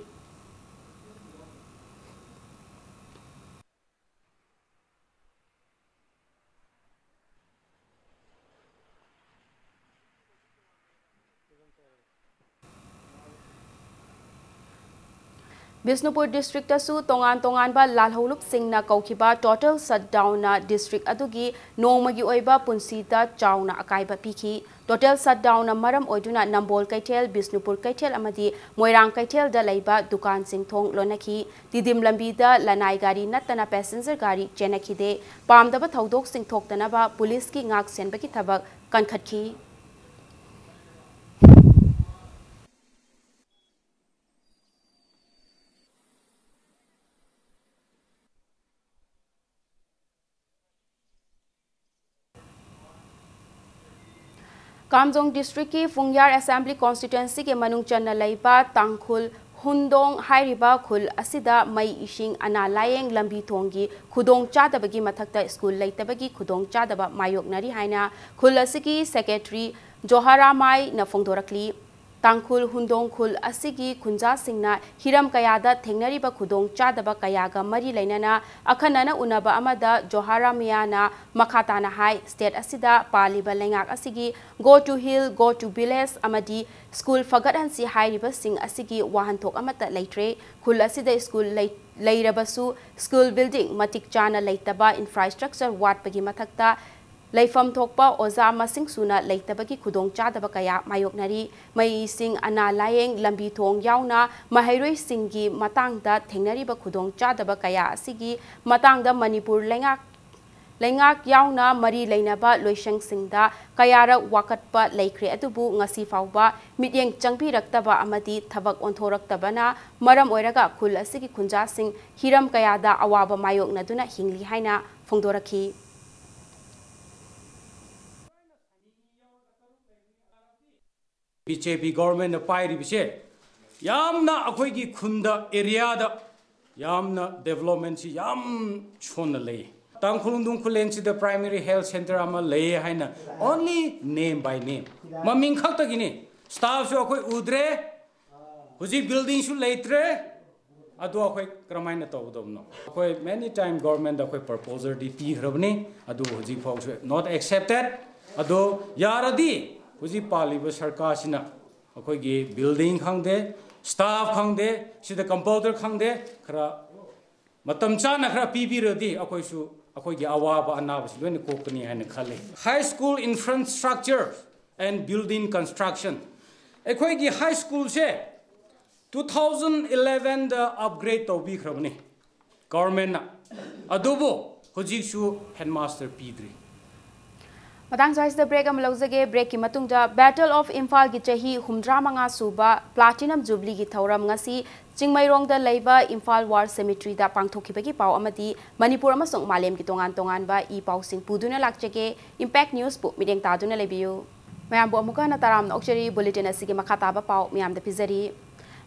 ꯕꯤꯁꯅꯨꯄꯨꯔ district ꯇꯁꯨ ꯇꯣꯉꯥꯟ ꯇꯣꯉꯥꯟꯕ ꯂꯥꯜꯍꯧꯂꯨꯞꯁꯤꯡꯅ ꯀꯧꯈꯤꯕ total shutdown ꯅ district ꯑꯗꯨꯒꯤ ꯅꯣꯡꯃꯒꯤ ꯑꯣꯏꯕ ꯄꯨꯟꯁꯤꯗ ꯆꯥꯎꯅ ꯑꯀꯥꯏꯕ ꯄꯤꯈꯤ꯫ Total shutdown ꯅ ꯃꯔꯝ ꯑꯣꯏꯗꯨꯅ ꯅꯝꯕꯣꯜ ꯀꯩꯊꯦꯜ, ꯕꯤꯁꯅꯨꯄꯨꯔ ꯀꯩꯊꯦꯜ ꯑꯃꯗꯤ ꯃꯣꯏꯔꯥꯡ ꯀꯩꯊꯦꯜꯗ ꯂꯩꯕ ꯗꯨꯀꯥꯟꯁꯤꯡ ꯊꯣꯡ ꯂꯣꯟꯅꯈꯤ꯫ ꯇꯤꯗꯤꯝ ꯂꯝꯕꯤꯗ ꯂꯅꯥꯏ ꯒꯥꯔꯤ ꯅꯠꯇꯅ passenger ꯒꯥꯔꯤ ꯆꯦꯟꯅꯈꯤꯗꯦ꯫ ꯄꯥꯝꯗꯕ ꯊꯧꯗꯣꯛꯁꯤꯡ ꯊꯣꯛꯇꯅꯕ police ꯀꯤ ꯉꯥꯛ ꯁꯦꯟꯕꯒꯤ ꯊꯕꯛ ꯀꯟꯈꯠꯈꯤ꯫ ꯀꯥꯝꯖꯣꯡ ꯗꯤꯁꯇ꯭ꯔꯤꯛꯀꯤ ꯐꯨꯡꯌꯥꯔ ꯑꯦꯁꯦꯝꯕ꯭ꯂꯤ ꯀꯣꯟꯁꯇꯤꯇ꯭ꯋꯦꯟꯁꯤꯒꯤ ꯃꯅꯨꯡ ꯆꯟꯅ ꯂꯩꯕ ꯇꯥꯡꯈꯨꯜ ꯍꯨꯟꯗꯣꯡ ꯍꯥꯏꯔꯤꯕ ꯈꯨꯜ ꯑꯁꯤꯗ ꯃꯩ, ꯏꯁꯤꯡ, ꯑꯅꯥ ꯂꯥꯌꯦꯡ, ꯂꯝꯕꯤ ꯊꯣꯡꯒꯤ ꯈꯨꯗꯣꯡ ꯆꯥꯗꯕꯒꯤ ꯃꯊꯛꯇ ꯁ꯭ꯀꯨꯜ ꯂꯩꯇꯕꯒꯤ ꯈꯨꯗꯣꯡ ꯆꯥꯗꯕ ꯃꯥꯌꯣꯛꯅꯔꯤ ꯍꯥꯏꯅ ꯈꯨꯜ ꯑꯁꯤꯒꯤ ꯁꯦꯀ꯭ꯔꯦꯇꯔꯤ ꯖꯣꯍꯥꯔꯥꯃꯥꯏꯅ ꯐꯣꯡꯗꯣꯔꯛꯂꯤ꯫ ꯇꯥꯡꯈꯨꯜ ꯍꯨꯟꯗꯣꯡ ꯈꯨꯜ ꯑꯁꯤꯒꯤ ꯈꯨꯟꯖꯥꯁꯤꯡꯅ ꯍꯤꯔꯝ ꯀꯌꯥꯗ ꯊꯦꯡꯅꯔꯤꯕ ꯈꯨꯗꯣꯡ ꯆꯥꯗꯕ ꯀꯌꯥꯒ ꯃꯔꯤ ꯂꯩꯅꯅ ꯑꯈꯟꯅꯅ ꯎꯅꯕ ꯑꯃꯗ ꯖꯣꯍꯥꯔꯥꯃꯤꯌꯥꯅ ꯃꯈꯥ ꯇꯥꯅ ꯍꯥꯏ, ꯁ꯭ꯇꯦꯠ ꯑꯁꯤꯗ ꯄꯥꯜꯂꯤꯕ ꯂꯩꯉꯥꯛ ꯑꯁꯤꯒꯤ "Go to Hill, Go to Village" ꯑꯃꯗꯤ "ꯁ꯭ꯀꯨꯜ ꯐꯒꯠꯍꯟꯁꯤ" ꯍꯥꯏꯔꯤꯕꯁꯤꯡ ꯑꯁꯤꯒꯤ ꯋꯥꯍꯟꯊꯣꯛ ꯑꯃꯠꯇ ꯂꯩꯇ꯭ꯔꯦ꯫ ꯈꯨꯜ ꯑꯁꯤꯗ ꯁ꯭ꯀꯨꯜ ꯂꯩ-, ꯂꯩꯔꯕꯁꯨ ꯁ꯭ꯀꯨꯜ ꯕꯤꯜꯗꯤꯡ ꯃꯇꯤꯛ ꯆꯥꯅ ꯂꯩꯇꯕ, ꯏꯟꯐ꯭ꯔꯥꯁ꯭ꯇ꯭ꯔꯛꯆꯔ ꯋꯥꯠꯄꯒꯤ ꯃꯊꯛꯇ ꯂꯩꯐꯝ ꯊꯣꯛꯄ ꯑꯣꯖꯥ ꯃꯁꯤꯡ ꯁꯨꯅ ꯂꯩꯇꯕꯒꯤ ꯈꯨꯗꯣꯡꯆꯥꯗꯕ ꯀꯌꯥ ꯃꯥꯌꯣꯛꯅꯔꯤ꯫ ꯃꯩ, ꯏꯁꯤꯡ, ꯑꯅꯥ ꯂꯥꯌꯦꯡ, ꯂꯝꯕꯤ ꯊꯣꯡ ꯌꯥꯎꯅ ꯃꯍꯩꯔꯣꯏꯁꯤꯡꯒꯤ ꯃꯇꯥꯡꯗ ꯊꯦꯡꯅꯔꯤꯕ ꯈꯨꯗꯣꯡꯆꯥꯗꯕ ꯀꯌꯥ ꯑꯁꯤꯒꯤ ꯃꯇꯥꯡꯗ ꯃꯅꯤꯄꯨꯔ ꯂꯩꯉꯥꯛ, ꯂꯩꯉꯥꯛ ꯌꯥꯎꯅ ꯃꯔꯤ ꯂꯩꯅꯕ ꯂꯣꯏꯁꯪꯁꯤꯡꯗ ꯀꯌꯥꯔꯛ ꯋꯥꯀꯠꯄ ꯂꯩꯈ꯭ꯔꯦ, ꯑꯗꯨꯕꯨ ꯉꯁꯤ ꯐꯥꯎꯕ ꯃꯤꯠꯌꯦꯡ ꯆꯪꯕꯤꯔꯛꯇꯕ ꯑꯃꯗꯤ ꯊꯕꯛ ꯑꯣꯟꯊꯣꯔꯛꯇꯕꯅ ꯃꯔꯝ ꯑꯣꯏꯔꯒ ꯈꯨꯜ ꯑꯁꯤꯒꯤ ꯈꯨꯟꯖꯥꯁꯤꯡ ꯍꯤꯔꯝ ꯀꯌꯥꯗ ꯑꯋꯥꯕ ꯃꯥꯌꯣꯛꯅꯗꯨꯅ ꯍꯤꯡꯂꯤ ꯍꯥꯏꯅ ꯐꯣꯡꯗꯣꯔꯛꯈꯤ꯫ ꯕꯤ ꯖꯦ ꯄꯤ ꯒꯣꯚꯔꯟꯃꯦꯟꯠꯅ ꯄꯥꯏꯔꯤꯕꯁꯦ ꯌꯥꯝꯅ ꯑꯩꯈꯣꯏꯒꯤ ꯈꯨꯟꯗ, ꯑꯦꯔꯤꯌꯥꯗ ꯌꯥꯝꯅ ꯗꯦꯕꯂꯞꯃꯦꯟꯠꯁꯤ ꯌꯥꯝ ꯁꯣꯟꯅ ꯂꯩ꯫ ꯇꯥꯡꯈꯨꯜ ꯍꯨꯟꯗꯣꯡ ꯈꯨꯜꯂꯦꯟꯁꯤꯗ ꯄ꯭ꯔꯥꯏꯃꯔꯤ ꯍꯦꯜꯊ ꯁꯦꯟꯇꯔ ꯑꯃ ꯂꯩꯌꯦ ꯍꯥꯏꯅ only name by name, ꯃꯃꯤꯡ ꯈꯛꯇꯒꯤꯅꯤ꯫ ꯁ꯭ꯇꯥꯐꯁꯨ ꯑꯩꯈꯣꯏ ꯎꯗ꯭ꯔꯦ, ꯍꯧꯖꯤꯛ ꯕꯤꯜꯗꯤꯡꯁꯨ ꯂꯩꯇ꯭ꯔꯦ꯫ ꯑꯗꯨ ꯑꯩꯈꯣꯏ ꯀꯔꯝꯍꯥꯏꯅ ꯇꯧꯒꯗꯕꯅꯣ? ꯑꯩꯈꯣꯏ many time ꯒꯣꯚꯔꯟꯃꯦꯟꯠꯇ ꯑꯩꯈꯣꯏ ꯄ꯭ꯔꯄꯣꯖꯜꯗꯤ ꯄꯤꯈ꯭ꯔꯕꯅꯤ, ꯑꯗꯨ ꯍꯧꯖꯤꯛ ꯐꯥꯎꯁꯨ not accepted꯫ ꯑꯗꯨ ꯌꯥꯔꯗꯤ ꯍꯧꯖꯤꯛ ꯄꯥꯜꯂꯤꯕ ꯁꯔꯀꯥꯔꯁꯤꯅ ꯑꯩꯈꯣꯏꯒꯤ ꯕꯤꯜꯗꯤꯡ ꯈꯪꯗꯦ, ꯁ꯭ꯇꯥꯐ ꯈꯪꯗꯦ, ꯁꯤꯗ ꯀꯝꯄꯥꯎꯟꯗꯔ ꯈꯪꯗꯦ, ꯈꯔ ꯃꯇꯝ ꯆꯥꯅ ꯈꯔ ꯄꯤꯕꯤꯔꯗꯤ ꯑꯩꯈꯣꯏꯁꯨ ꯑꯩꯈꯣꯏꯒꯤ ꯑꯋꯥꯕ ꯑꯅꯥꯕꯁꯤ ꯂꯣꯏꯅ ꯀꯣꯛꯀꯅꯤ ꯍꯥꯏꯅ ꯈꯜꯂꯤ꯫ High school infrastructure and building construction, ꯑꯩꯈꯣꯏꯒꯤ ꯍꯥꯏ ꯁ꯭ꯀꯨꯜꯁꯦ two thousand elevenꯗ ꯑꯞꯒ꯭ꯔꯦꯗ ꯇꯧꯕꯤꯈ꯭ꯔꯕꯅꯤ ꯒꯣꯚꯔꯟꯃꯦꯟꯠꯅ, ꯑꯗꯨꯕꯨ ꯍꯧꯖꯤꯛꯁꯨ ꯍꯦꯗꯃꯥꯁꯇꯔ ꯄꯤꯗ꯭ꯔꯤ꯫ ꯃꯇꯥꯡ ꯆꯥꯁꯤꯗ ꯕ꯭ꯔꯦꯛ ꯑꯃ ꯂꯧꯖꯒꯦ꯫ ꯕ꯭ꯔꯦꯛꯀꯤ ꯃꯇꯨꯡꯗ Battle of Imphal ꯒꯤ ꯆꯍꯤ ꯍꯨꯝꯗ꯭ꯔꯥ ꯃꯉꯥ ꯁꯨꯕ ꯄ꯭ꯂꯥꯇꯤꯅꯝ ꯖꯨꯕꯂꯤꯒꯤ ꯊꯧꯔꯝ ꯉꯁꯤ ꯆꯤꯡꯃꯩꯔꯣꯡꯗ ꯂꯩꯕ ꯏꯝꯐꯥꯜ ꯋꯥꯔ ꯁꯦꯃꯤꯇ꯭ꯔꯤꯗ ꯄꯥꯡꯊꯣꯛꯈꯤꯕꯒꯤ ꯄꯥꯎ ꯑꯃꯗꯤ ꯃꯅꯤꯄꯨꯔ ꯑꯃꯁꯨꯡ ꯃꯥꯂꯦꯝꯒꯤ ꯇꯣꯉꯥꯟ ꯇꯣꯉꯥꯟꯕ ꯏ ꯄꯥꯎꯁꯤꯡ ꯄꯨꯗꯨꯅ ꯂꯥꯛꯆꯒꯦ꯫ ꯏꯝꯄꯦꯛ ꯅ꯭ꯌꯨꯁꯄꯨ ꯃꯤꯠꯌꯦꯡ ꯇꯥꯗꯨꯅ ꯂꯩꯕꯤꯌꯨ꯫ ꯃꯌꯥꯝꯕꯨ ꯑꯃꯨꯛꯀ ꯍꯟꯅ ꯇꯔꯥꯝꯅ ꯑꯣꯛꯆꯔꯤ꯫ ꯕꯨꯂꯦꯇꯤꯟ ꯑꯁꯤꯒꯤ ꯃꯈꯥ ꯇꯥꯕ ꯄꯥꯎ ꯃꯌꯥꯝꯗ ꯄꯤꯖꯔꯤ꯫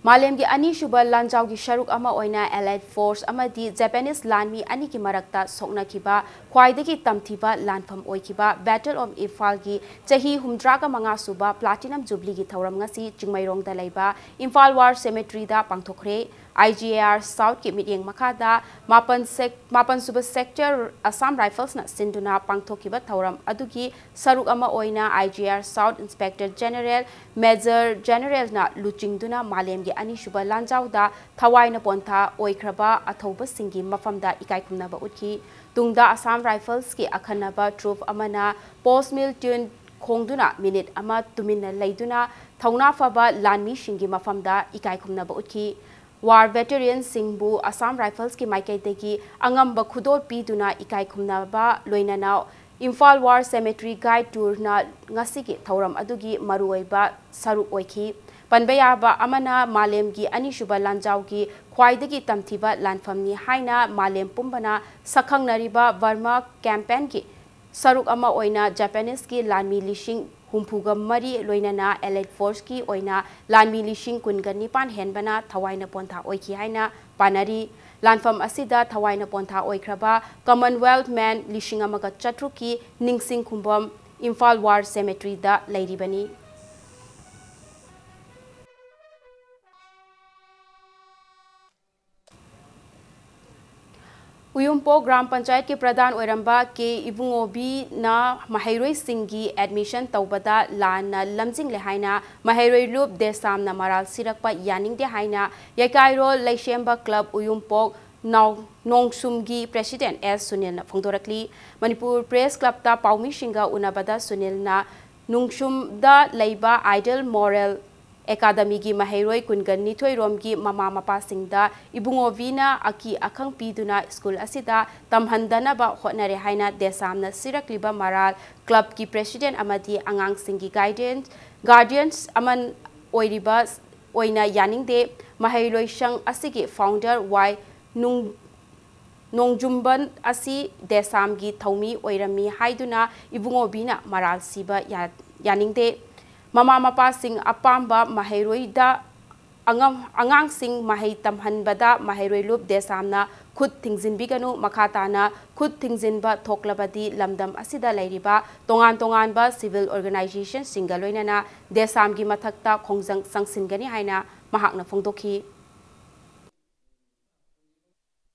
ꯃꯥꯂꯦꯝꯒꯤ ꯑꯅꯤꯁꯨꯕ ꯂꯥꯟꯖꯥꯎꯒꯤ ꯁꯔꯨꯛ ꯑꯃ ꯑꯣꯏꯅ ꯑꯦꯂꯥꯏꯠ ꯐꯣꯔꯁ ꯑꯃꯗꯤ ꯖꯄꯥꯅꯤꯁ ꯂꯥꯟꯃꯤ ꯑꯅꯤꯒꯤ ꯃꯔꯛꯇ ꯁꯣꯛꯅꯈꯤꯕ ꯈ꯭ꯋꯥꯏꯗꯒꯤ ꯇꯝꯊꯤꯕ ꯂꯥꯟꯐꯝ ꯑꯣꯏꯈꯤꯕ Battle of Imphal ꯒꯤ ꯆꯍꯤ ꯍꯨꯝꯗ꯭ꯔꯥꯒ ꯃꯉꯥ ꯁꯨꯕ Platinum Jubilee ꯒꯤ ꯊꯧꯔꯝ ꯉꯁꯤ ꯆꯤꯡꯃꯩꯔꯣꯡꯗ ꯂꯩꯕ Imphal War Cemetery the ꯄꯥꯡꯊꯣꯛꯈ꯭ꯔꯦ꯫ I G A R South ꯀꯤ ꯃꯤꯠꯌꯦꯡ ꯃꯈꯥꯗ ꯃꯥꯄꯟ sec-, ꯃꯥꯄꯟ ꯁꯨꯕ Sector Assam Rifles ꯅ ꯁꯤꯟꯗꯨꯅ ꯄꯥꯡꯊꯣꯛꯈꯤꯕ ꯊꯧꯔꯝ ꯑꯗꯨꯒꯤ ꯁꯔꯨꯛ ꯑꯃ ꯑꯣꯏꯅ I G R South Inspector General Major General ꯅ ꯂꯨꯆꯤꯡꯗꯨꯅ ꯃꯥꯂꯦꯝꯒꯤ ꯑꯅꯤꯁꯨꯕ ꯂꯥꯟꯖꯥꯎꯗ ꯊꯋꯥꯏꯅ ꯄꯣꯟꯊꯥ ꯑꯣꯏꯈ꯭ꯔꯕ ꯑꯊꯧꯕꯁꯤꯡꯒꯤ ꯃꯐꯝꯗ ꯏꯀꯥꯏ ꯈꯨꯝꯅꯕ ꯎꯠꯈꯤ꯫ ꯇꯨꯡꯗ Assam Rifles ꯀꯤ ꯑꯈꯟꯅꯕ troop ꯑꯃꯅ Post Mill Tune ꯈꯣꯡꯗꯨꯅ ꯃꯤꯅꯤꯠ ꯑꯃ ꯇꯨꯃꯤꯟꯅ ꯂꯩꯗꯨꯅ ꯊꯧꯅꯥ ꯐꯕ ꯂꯥꯟꯃꯤꯁꯤꯡꯒꯤ ꯃꯐꯝꯗ ꯏꯀꯥꯏ ꯈꯨꯝꯅꯕ ꯎꯠꯈꯤ꯫ War veteran ꯁꯤꯡꯕꯨ Assam Rifles ꯀꯤ ꯃꯥꯏꯀꯩꯗꯒꯤ ꯑꯉꯝꯕ ꯈꯨꯗꯣꯜ ꯄꯤꯗꯨꯅ ꯏꯀꯥꯏ ꯈꯨꯝꯅꯕ ꯂꯣꯏꯅꯅ Imphal War Cemetery Guide Tour ꯅ ꯉꯁꯤꯒꯤ ꯊꯧꯔꯝ ꯑꯗꯨꯒꯤ ꯃꯔꯨꯑꯣꯏꯕ ꯁꯔꯨꯛ ꯑꯣꯏꯈꯤ꯫ ꯄꯟꯕ ꯌꯥꯕ ꯑꯃꯅ, ꯃꯥꯂꯦꯝꯒꯤ ꯑꯅꯤꯁꯨꯕ ꯂꯥꯟꯖꯥꯎꯒꯤ ꯈ꯭ꯋꯥꯏꯗꯒꯤ ꯇꯝꯊꯤꯕ ꯂꯥꯟꯐꯝꯅꯤ ꯍꯥꯏꯅ ꯃꯥꯂꯦꯝ ꯄꯨꯝꯕꯅ ꯁꯛꯈꯪꯅꯔꯤꯕ Burma Campaign ꯒꯤ ꯁꯔꯨꯛ ꯑꯃ ꯑꯣꯏꯅ Japanese ꯀꯤ ꯂꯥꯟꯃꯤ ꯂꯤꯁꯤꯡ ꯍꯨꯝꯐꯨꯒ ꯃꯔꯤ ꯂꯣꯏꯅꯅ Allied Force ꯀꯤ ꯑꯣꯏꯅ ꯂꯥꯟꯃꯤ ꯂꯤꯁꯤꯡ ꯀꯨꯟꯒ ꯅꯤꯄꯥꯟ ꯍꯦꯟꯕꯅ ꯊꯋꯥꯏꯅ ꯄꯣꯟꯊꯥ ꯑꯣꯏꯈꯤ ꯍꯥꯏꯅ ꯄꯥꯅꯔꯤ꯫ ꯂꯥꯟꯐꯝ ꯑꯁꯤꯗ ꯊꯋꯥꯏꯅ ꯄꯣꯟꯊꯥ ꯑꯣꯏꯈ꯭ꯔꯕ Commonwealth Men ꯂꯤꯁꯤꯡ ꯑꯃꯒ ꯆꯥꯇ꯭ꯔꯨꯛꯀꯤ ꯅꯤꯡꯁꯤꯡ ꯈꯨꯕꯝ Imphal War Cemetery ꯗ ꯂꯩꯔꯤꯕꯅꯤ꯫ ꯎꯌꯨꯝꯄꯣꯛ ꯒ꯭ꯔꯥꯝ ꯄꯟꯆꯥꯌꯠꯀꯤ ꯄ꯭ꯔꯙꯥꯟ ꯑꯣꯏꯔꯝꯕ ꯀꯦ ꯏꯕꯨꯡꯉꯣꯕꯤꯅ ꯃꯍꯩꯔꯣꯏꯁꯤꯡꯒꯤ admission ꯇꯧꯕꯗ ꯂꯥꯟꯅ ꯂꯝꯖꯤꯡꯂꯦ ꯍꯥꯏꯅ ꯃꯍꯩꯔꯣꯏ ꯂꯨꯞ ꯗꯦꯁꯥꯝꯅ ꯃꯔꯥꯜ ꯁꯤꯔꯛꯄ ꯌꯥꯅꯤꯡꯗꯦ ꯍꯥꯏꯅ ꯌꯩꯀꯥꯏꯔꯣꯜ ꯂꯩꯁꯦꯝꯕ club ꯎꯌꯨꯝꯄꯣꯛ ꯅꯥꯎ-, ꯅꯣꯡꯁꯨꯝꯒꯤ president ꯑꯦꯁ ꯁꯨꯅꯤꯜꯅ ꯐꯣꯡꯗꯣꯔꯛꯂꯤ꯫ ꯃꯅꯤꯄꯨꯔ Press Club ꯇ ꯄꯥꯎꯃꯤꯁꯤꯡꯒ ꯎꯅꯕꯗ ꯁꯨꯅꯤꯜꯅ ꯅꯣꯡꯁꯨꯝꯗ ꯂꯩꯕ Ideal Moral Academy ꯒꯤ ꯃꯍꯩꯔꯣꯏ ꯀꯨꯟꯒ ꯅꯤꯊꯣꯏ ꯔꯣꯝꯒꯤ ꯃꯃꯥ ꯃꯄꯥꯁꯤꯡꯗ ꯏꯕꯨꯡꯉꯣꯕꯤꯅ ꯑꯀꯤ ꯑꯈꯪ ꯄꯤꯗꯨꯅ school ꯑꯁꯤꯗ ꯇꯝꯍꯟꯗꯅꯕ ꯍꯣꯠꯅꯔꯦ ꯍꯥꯏꯅ ꯗꯦꯁꯥꯝꯅ ꯁꯤꯔꯛꯂꯤꯕ ꯃꯔꯥꯜ club ꯀꯤ president ꯑꯃꯗꯤ ꯑꯉꯥꯡꯁꯤꯡꯒꯤ guidance, guardians ꯑꯃ ꯑꯣꯏꯔꯤꯕ ꯑꯣꯏꯅ ꯌꯥꯅꯤꯡꯗꯦ꯫ ꯃꯍꯩꯂꯣꯏꯁꯪ ꯑꯁꯤꯒꯤ founder ꯋꯥꯏ ꯅꯨꯡ-, ꯅꯣꯡꯖꯨꯝꯕꯟ ꯑꯁꯤ ꯗꯦꯁꯥꯝꯒꯤ ꯊꯧꯃꯤ ꯑꯣꯏꯔꯝꯃꯤ ꯍꯥꯏꯗꯨꯅ ꯏꯕꯨꯡꯉꯣꯕꯤꯅ ꯃꯔꯥꯜ ꯁꯤꯕ ꯌꯥ-, ꯌꯥꯅꯤꯡꯗꯦ꯫ ꯃꯃꯥ ꯃꯄꯥꯁꯤꯡ ꯑꯄꯥꯝꯕ ꯃꯍꯩꯔꯣꯏꯗ ꯑꯉꯥꯡ-, ꯑꯉꯥꯡꯁꯤꯡ ꯃꯍꯩ ꯇꯝꯍꯟꯕꯗ ꯃꯍꯩꯔꯣꯏ ꯂꯨꯞ ꯗꯦꯁꯥꯝꯅ ꯈꯨꯠ ꯊꯤꯡꯖꯤꯟꯕꯤꯒꯅꯨ, ꯃꯈꯥ ꯇꯥꯅ ꯈꯨꯠ ꯊꯤꯡꯖꯤꯟꯕ ꯊꯣꯛꯂꯕꯗꯤ ꯂꯝꯗꯝ ꯑꯁꯤꯗ ꯂꯩꯔꯤꯕ ꯇꯣꯉꯥꯟ ꯇꯣꯉꯥꯟꯕ civil organizationꯁꯤꯡꯒ ꯂꯣꯏꯅꯅ ꯗꯦꯁꯥꯝꯒꯤ ꯃꯊꯛꯇ ꯈꯣꯡꯖꯪ ꯆꯪꯁꯤꯟꯒꯅꯤ ꯍꯥꯏꯅ ꯃꯍꯥꯛꯅ ꯐꯣꯡꯗꯣꯛꯈꯤ꯫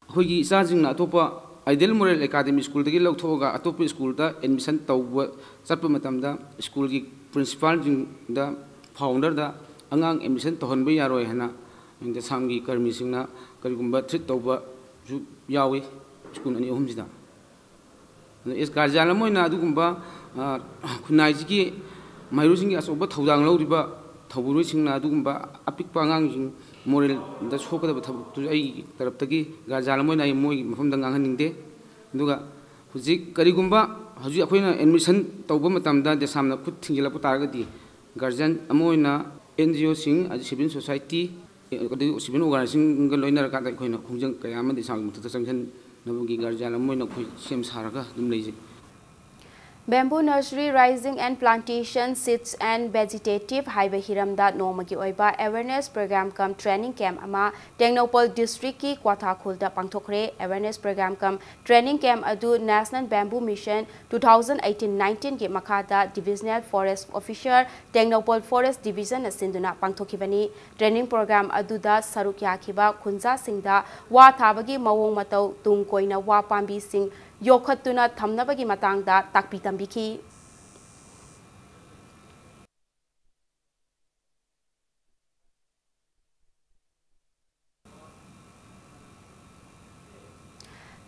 ꯑꯩꯈꯣꯏꯒꯤ ꯏꯆꯥꯁꯤꯡꯅ ꯑꯇꯣꯞꯄ Ideal Moral Academy schoolꯗꯒꯤ ꯂꯧꯊꯣꯛꯑꯒ ꯑꯇꯣꯞꯄ schoolꯗ admission ꯇꯧꯕ ꯆꯠꯄ ꯃꯇꯝꯗ, schoolꯒꯤ principalꯁꯤꯡꯗ, founderꯗ ꯑꯉꯥꯡ admission ꯇꯧꯍꯟꯕ ꯌꯥꯔꯣꯏ ꯍꯥꯏꯅ ꯗꯦꯁꯥꯝꯒꯤ ꯀꯔꯃꯤꯁꯤꯡꯅ ꯀꯔꯤꯒꯨꯝꯕ threat ꯇꯧꯕꯁꯨ ꯌꯥꯎꯏ school ꯑꯅꯤ ꯑꯍꯨꯝꯁꯤꯗ꯫ ꯑꯗꯣ as guardian ꯑꯃ ꯑꯣꯏꯅ ꯑꯗꯨꯒꯨꯝꯕ, ꯑ, ꯈꯨꯟꯅꯥꯏꯁꯤꯒꯤ ꯃꯍꯩꯔꯣꯏꯁꯤꯡꯒꯤ ꯑꯆꯧꯕ ꯊꯧꯗꯥꯡ ꯂꯧꯔꯤꯕ ꯊꯧꯕꯨꯔꯣꯏꯁꯤꯡꯅ ꯑꯗꯨꯒꯨꯝꯕ ꯑꯄꯤꯛꯄ ꯑꯉꯥꯡꯁꯤꯡ moralꯗ ꯁꯣꯛꯀꯗꯕ ꯊꯕꯛꯇꯨ ꯑꯩꯒꯤ ꯇꯔꯞꯇꯒꯤ guardian ꯑꯃ ꯑꯣꯏꯅ ꯑꯩ ꯃꯣꯏꯒꯤ ꯃꯐꯝꯗ ꯉꯥꯡꯍꯟꯅꯤꯡꯗꯦ꯫ ꯑꯗꯨꯒ ꯍꯧꯖꯤꯛ ꯀꯔꯤꯒꯨꯝꯕ ꯍꯧꯖꯤꯛ ꯑꯩꯈꯣꯏꯅ admission ꯇꯧꯕ ꯃꯇꯝꯗ ꯗꯦꯁꯥꯝꯅ ꯈꯨꯠ ꯊꯤꯡꯖꯤꯜꯂꯛꯄ ꯇꯥꯔꯒꯗꯤ, guardian ꯑꯃ ꯑꯣꯏꯅ NGOꯁꯤꯡ, ꯑꯗꯩ civil society, ꯑꯗꯩ civil organizationꯒ ꯂꯣꯏꯅꯔꯀꯥꯟꯗ ꯑꯩꯈꯣꯏꯅ ꯈꯣꯡꯖꯪ ꯀꯌꯥ ꯑꯃ ꯗꯦꯁꯥꯝꯒꯤ ꯃꯊꯛꯇ ꯆꯪꯁꯤꯟꯅꯕꯒꯤ guardian ꯑꯃ ꯑꯣꯏꯅ ꯑꯩꯈꯣꯏ ꯁꯦꯝ ꯁꯥꯔꯒ ꯑꯗꯨꯝ ꯂꯩꯖꯩ꯫ Bamboo Nursery, Raising and Plantation, Seeds and Vegetative ꯍꯥꯏꯕ ꯍꯤꯔꯝꯗ ꯅꯣꯡꯃꯒꯤ ꯑꯣꯏꯕ awareness program cum training camp ꯑꯃ ꯇꯦꯡꯅꯧꯄꯜ districtꯀꯤ ꯀ꯭ꯋꯥꯊꯥ ꯈꯨꯜꯗ ꯄꯥꯡꯊꯣꯛꯈ꯭ꯔꯦ꯫ Awareness program cum training camp ꯑꯗꯨ National Bamboo Mission two thousand eighteen nineteen ꯒꯤ ꯃꯈꯥꯗ Divisional Forest Officer, Tengnoupal Forest Divisionꯅ ꯁꯤꯟꯗꯨꯅ ꯄꯥꯡꯊꯣꯛꯈꯤꯕꯅꯤ꯫ Training program ꯑꯗꯨꯗ ꯁꯔꯨꯛ ꯌꯥꯈꯤꯕ ꯈꯨꯟꯖꯥꯁꯤꯡꯗ ꯋꯥ ꯊꯥꯕꯒꯤ ꯃꯑꯣꯡ ꯃꯇꯧ, ꯇꯨꯡ ꯀꯣꯏꯅ ꯋꯥ ꯄꯥꯝꯕꯤꯁꯤꯡ ꯌꯣꯛꯈꯠꯇꯨꯅ ꯊꯝꯅꯕꯒꯤ ꯃꯇꯥꯡꯗ ꯇꯥꯛꯄꯤ ꯇꯝꯕꯤꯈꯤ꯫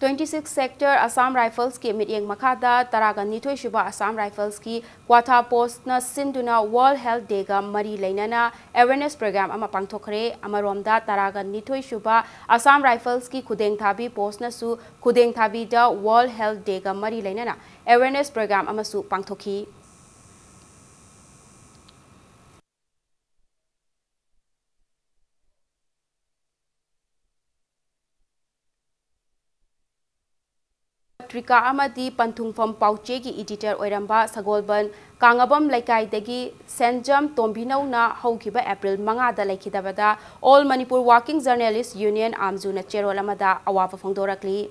Twenty six Sector Assam Riflesꯀꯤ ꯃꯤꯠꯌꯦꯡ ꯃꯈꯥꯗ ꯇꯔꯥꯒ ꯅꯤꯊꯣꯏ ꯁꯨꯕ Assam Riflesꯀꯤ ꯀ꯭ꯋꯥꯊꯥ Postꯅ ꯁꯤꯟꯗꯨꯅ World Health Dayꯒ ꯃꯔꯤ ꯂꯩꯅꯅ awareness program ꯑꯃ ꯄꯥꯡꯊꯣꯛꯈ꯭ꯔꯦ꯫ ꯑꯃꯔꯣꯝꯗ ꯇꯔꯥꯒ ꯅꯤꯊꯣꯏ ꯁꯨꯕ Assam Riflesꯀꯤ ꯈꯨꯗꯦꯡꯊꯥꯕꯤ Postꯅꯁꯨ ꯈꯨꯗꯦꯡꯊꯥꯕꯤꯗ World Health Dayꯒ ꯃꯔꯤ ꯂꯩꯅꯅ awareness program ꯑꯃꯁꯨ ꯄꯥꯡꯊꯣꯛꯈꯤ꯫ ꯄꯇ꯭ꯔꯤꯀꯥ ꯑꯃꯗꯤ ꯄꯟꯊꯨꯡꯐꯝ ꯄꯥꯎꯆꯦꯒꯤ editor ꯑꯣꯏꯔꯝꯕ ꯁꯒꯣꯜꯕꯟ ꯀꯥꯡꯉꯕꯝ ꯂꯩꯀꯥꯏꯗꯒꯤ ꯁꯦꯟꯖꯝ ꯇꯣꯝꯕꯤꯅꯧꯅ ꯍꯧꯈꯤꯕ April ꯃꯉꯥꯗ ꯂꯩꯈꯤꯗꯕꯗ All Manipur Working Journalist Union, ꯑꯥꯝꯖꯨꯅ ꯆꯦꯔꯣꯜ ꯑꯃꯗ ꯑꯋꯥꯕ ꯐꯣꯡꯗꯣꯔꯛꯂꯤ꯫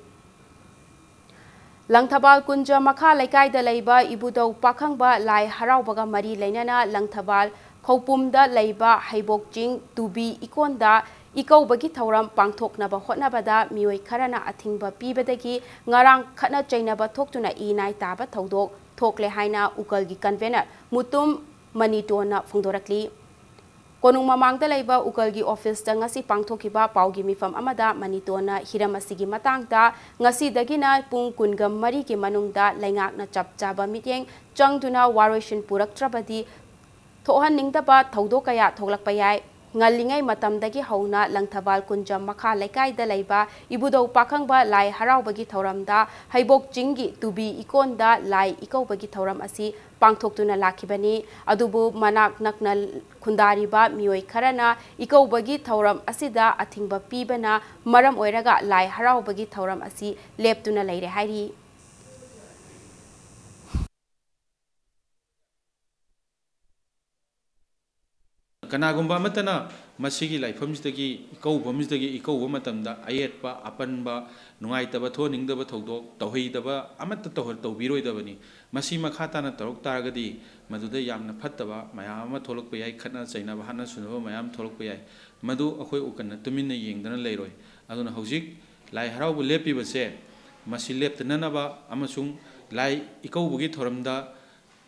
ꯂꯪꯊꯕꯥꯜ ꯀꯨꯟꯖ ꯃꯈꯥ ꯂꯩꯀꯥꯏꯗ ꯂꯩꯕ ꯏꯕꯨꯙꯧ ꯄꯥꯈꯪꯕ ꯂꯥꯏ ꯍꯔꯥꯎꯕꯒ ꯃꯔꯤ ꯂꯩꯅꯅ ꯂꯪꯊꯕꯥꯜ ꯈꯧꯄꯨꯝꯗ ꯂꯩꯕ ꯍꯩꯕꯣꯛ ꯆꯤꯡ ꯇꯨꯕꯤ ꯏꯀꯣꯟꯗ ꯏꯀꯧꯕꯒꯤ ꯊꯧꯔꯝ ꯄꯥꯡꯊꯣꯛꯅꯕ ꯍꯣꯠꯅꯕꯗ ꯃꯤꯑꯣꯏ ꯈꯔꯅ ꯑꯊꯤꯡꯕ ꯄꯤꯕꯗꯒꯤ ꯉꯔꯥꯡ ꯈꯠꯅ ꯆꯩꯅꯕ ꯊꯣꯛꯇꯨꯅ ꯏ ꯅꯥꯏ ꯇꯥꯕ ꯊꯧꯗꯣꯛ ꯊꯣꯛꯂꯦ ꯍꯥꯏꯅ ꯎꯀꯜꯒꯤ convener ꯃꯨꯇꯨꯝ ꯃꯅꯤꯇꯣꯟꯅ ꯐꯣꯡꯗꯣꯔꯛꯂꯤ꯫ ꯀꯣꯅꯨꯡ ꯃꯃꯥꯡꯗ ꯂꯩꯕ ꯎꯀꯜꯒꯤ officeꯇ ꯉꯁꯤ ꯄꯥꯡꯊꯣꯛꯈꯤꯕ ꯄꯥꯎꯒꯤ ꯃꯤꯐꯝ ꯑꯃꯗ ꯃꯅꯤꯇꯣꯟꯅ ꯍꯤꯔꯝ ꯑꯁꯤꯒꯤ ꯃꯇꯥꯡꯗ ꯉꯁꯤꯗꯒꯤꯅ ꯄꯨꯡ ꯀꯨꯟꯒ ꯃꯔꯤꯒꯤ ꯃꯅꯨꯡꯗ ꯂꯩꯉꯥꯛꯅ ꯆꯞ ꯆꯥꯕ ꯃꯤꯠꯌꯦꯡ ꯆꯪꯗꯨꯅ ꯋꯥꯔꯣꯏꯁꯤꯟ ꯄꯨꯔꯛꯇ꯭ꯔꯕꯗꯤ ꯊꯣꯛꯍꯟꯅꯤꯡꯗꯕ ꯊꯧꯗꯣꯛ ꯀꯌꯥ ꯊꯣꯛꯂꯛꯄ ꯌꯥꯏ꯫ ꯉꯜꯂꯤꯉꯩ ꯃꯇꯝꯗꯒꯤ ꯍꯧꯅ ꯂꯪꯊꯕꯥꯜ ꯀꯨꯟꯖ ꯃꯈꯥ ꯂꯩꯀꯥꯏꯗ ꯂꯩꯕ ꯏꯕꯨꯙꯧ ꯄꯥꯈꯪꯕ ꯂꯥꯏ ꯍꯔꯥꯎꯕꯒꯤ ꯊꯧꯔꯝꯗ ꯍꯩꯕꯣꯛ ꯆꯤꯡꯒꯤ ꯇꯨꯕꯤ ꯏꯀꯣꯟꯗ ꯂꯥꯏ ꯏꯀꯧꯕꯒꯤ ꯊꯧꯔꯝ ꯑꯁꯤ ꯄꯥꯡꯊꯣꯛꯇꯨꯅ ꯂꯥꯛꯈꯤꯕꯅꯤ꯫ ꯑꯗꯨꯕꯨ ꯃꯅꯥꯛ ꯅꯛꯅ ꯈꯨꯟꯗꯥꯔꯤꯕ ꯃꯤꯑꯣꯏ ꯈꯔꯅ ꯏꯀꯧꯕꯒꯤ ꯊꯧꯔꯝ ꯑꯁꯤꯗ ꯑꯊꯤꯡꯕ ꯄꯤꯕꯅ ꯃꯔꯝ ꯑꯣꯏꯔꯒ ꯂꯥꯏ ꯍꯔꯥꯎꯕꯒꯤ ꯊꯧꯔꯝ ꯑꯁꯤ ꯂꯦꯞꯇꯨꯅ ꯂꯩꯔꯦ ꯍꯥꯏꯔꯤ꯫ ꯀꯅꯥꯒꯨꯝꯕ ꯑꯃꯠꯇꯅ ꯃꯁꯤꯒꯤ ꯂꯥꯏꯐꯝꯁꯤꯗꯒꯤ, ꯏꯀꯧꯐꯝꯁꯤꯗꯒꯤ ꯏꯀꯧꯕ ꯃꯇꯝꯗ ꯑꯌꯦꯠꯄ, ꯑꯄꯟꯕ, ꯅꯨꯡꯉꯥꯏꯇꯕ, ꯊꯣꯛꯍꯟꯅꯤꯡꯗꯕ ꯊꯧꯗꯣꯛ ꯇꯧꯍꯩꯗꯕ ꯑꯃꯠꯇ ꯇꯧꯍ-, ꯇꯧꯕꯤꯔꯣꯏꯗꯕꯅꯤ꯫ ꯃꯁꯤ ꯃꯈꯥ ꯇꯥꯅ ꯇꯧꯔꯛ ꯇꯥꯔꯒꯗꯤ ꯃꯗꯨꯗ ꯌꯥꯝꯅ ꯐꯠꯇꯕ ꯃꯌꯥꯝ ꯑꯃ ꯊꯣꯛꯂꯛꯄ ꯌꯥꯏ, ꯈꯠꯅ ꯆꯩꯅꯕ, ꯍꯥꯠꯅ ꯁꯨꯅꯕ ꯃꯌꯥꯝ ꯊꯣꯛꯂꯛꯄ ꯌꯥꯏ꯫ ꯃꯗꯨ ꯑꯩꯈꯣꯏ ꯎꯀꯜꯅ ꯇꯨꯃꯤꯟꯅ ꯌꯦꯡꯗꯅ ꯂꯩꯔꯣꯏ꯫ ꯑꯗꯨꯅ ꯍꯧꯖꯤꯛ ꯂꯥꯏ ꯍꯔꯥꯎꯕ ꯂꯦꯞꯄꯤꯕꯁꯦ ꯃꯁꯤ ꯂꯦꯞꯇꯅꯅꯕ ꯑꯃꯁꯨꯡ ꯂꯥꯏ ꯏꯀꯧꯕꯒꯤ ꯊꯧꯔꯝꯗ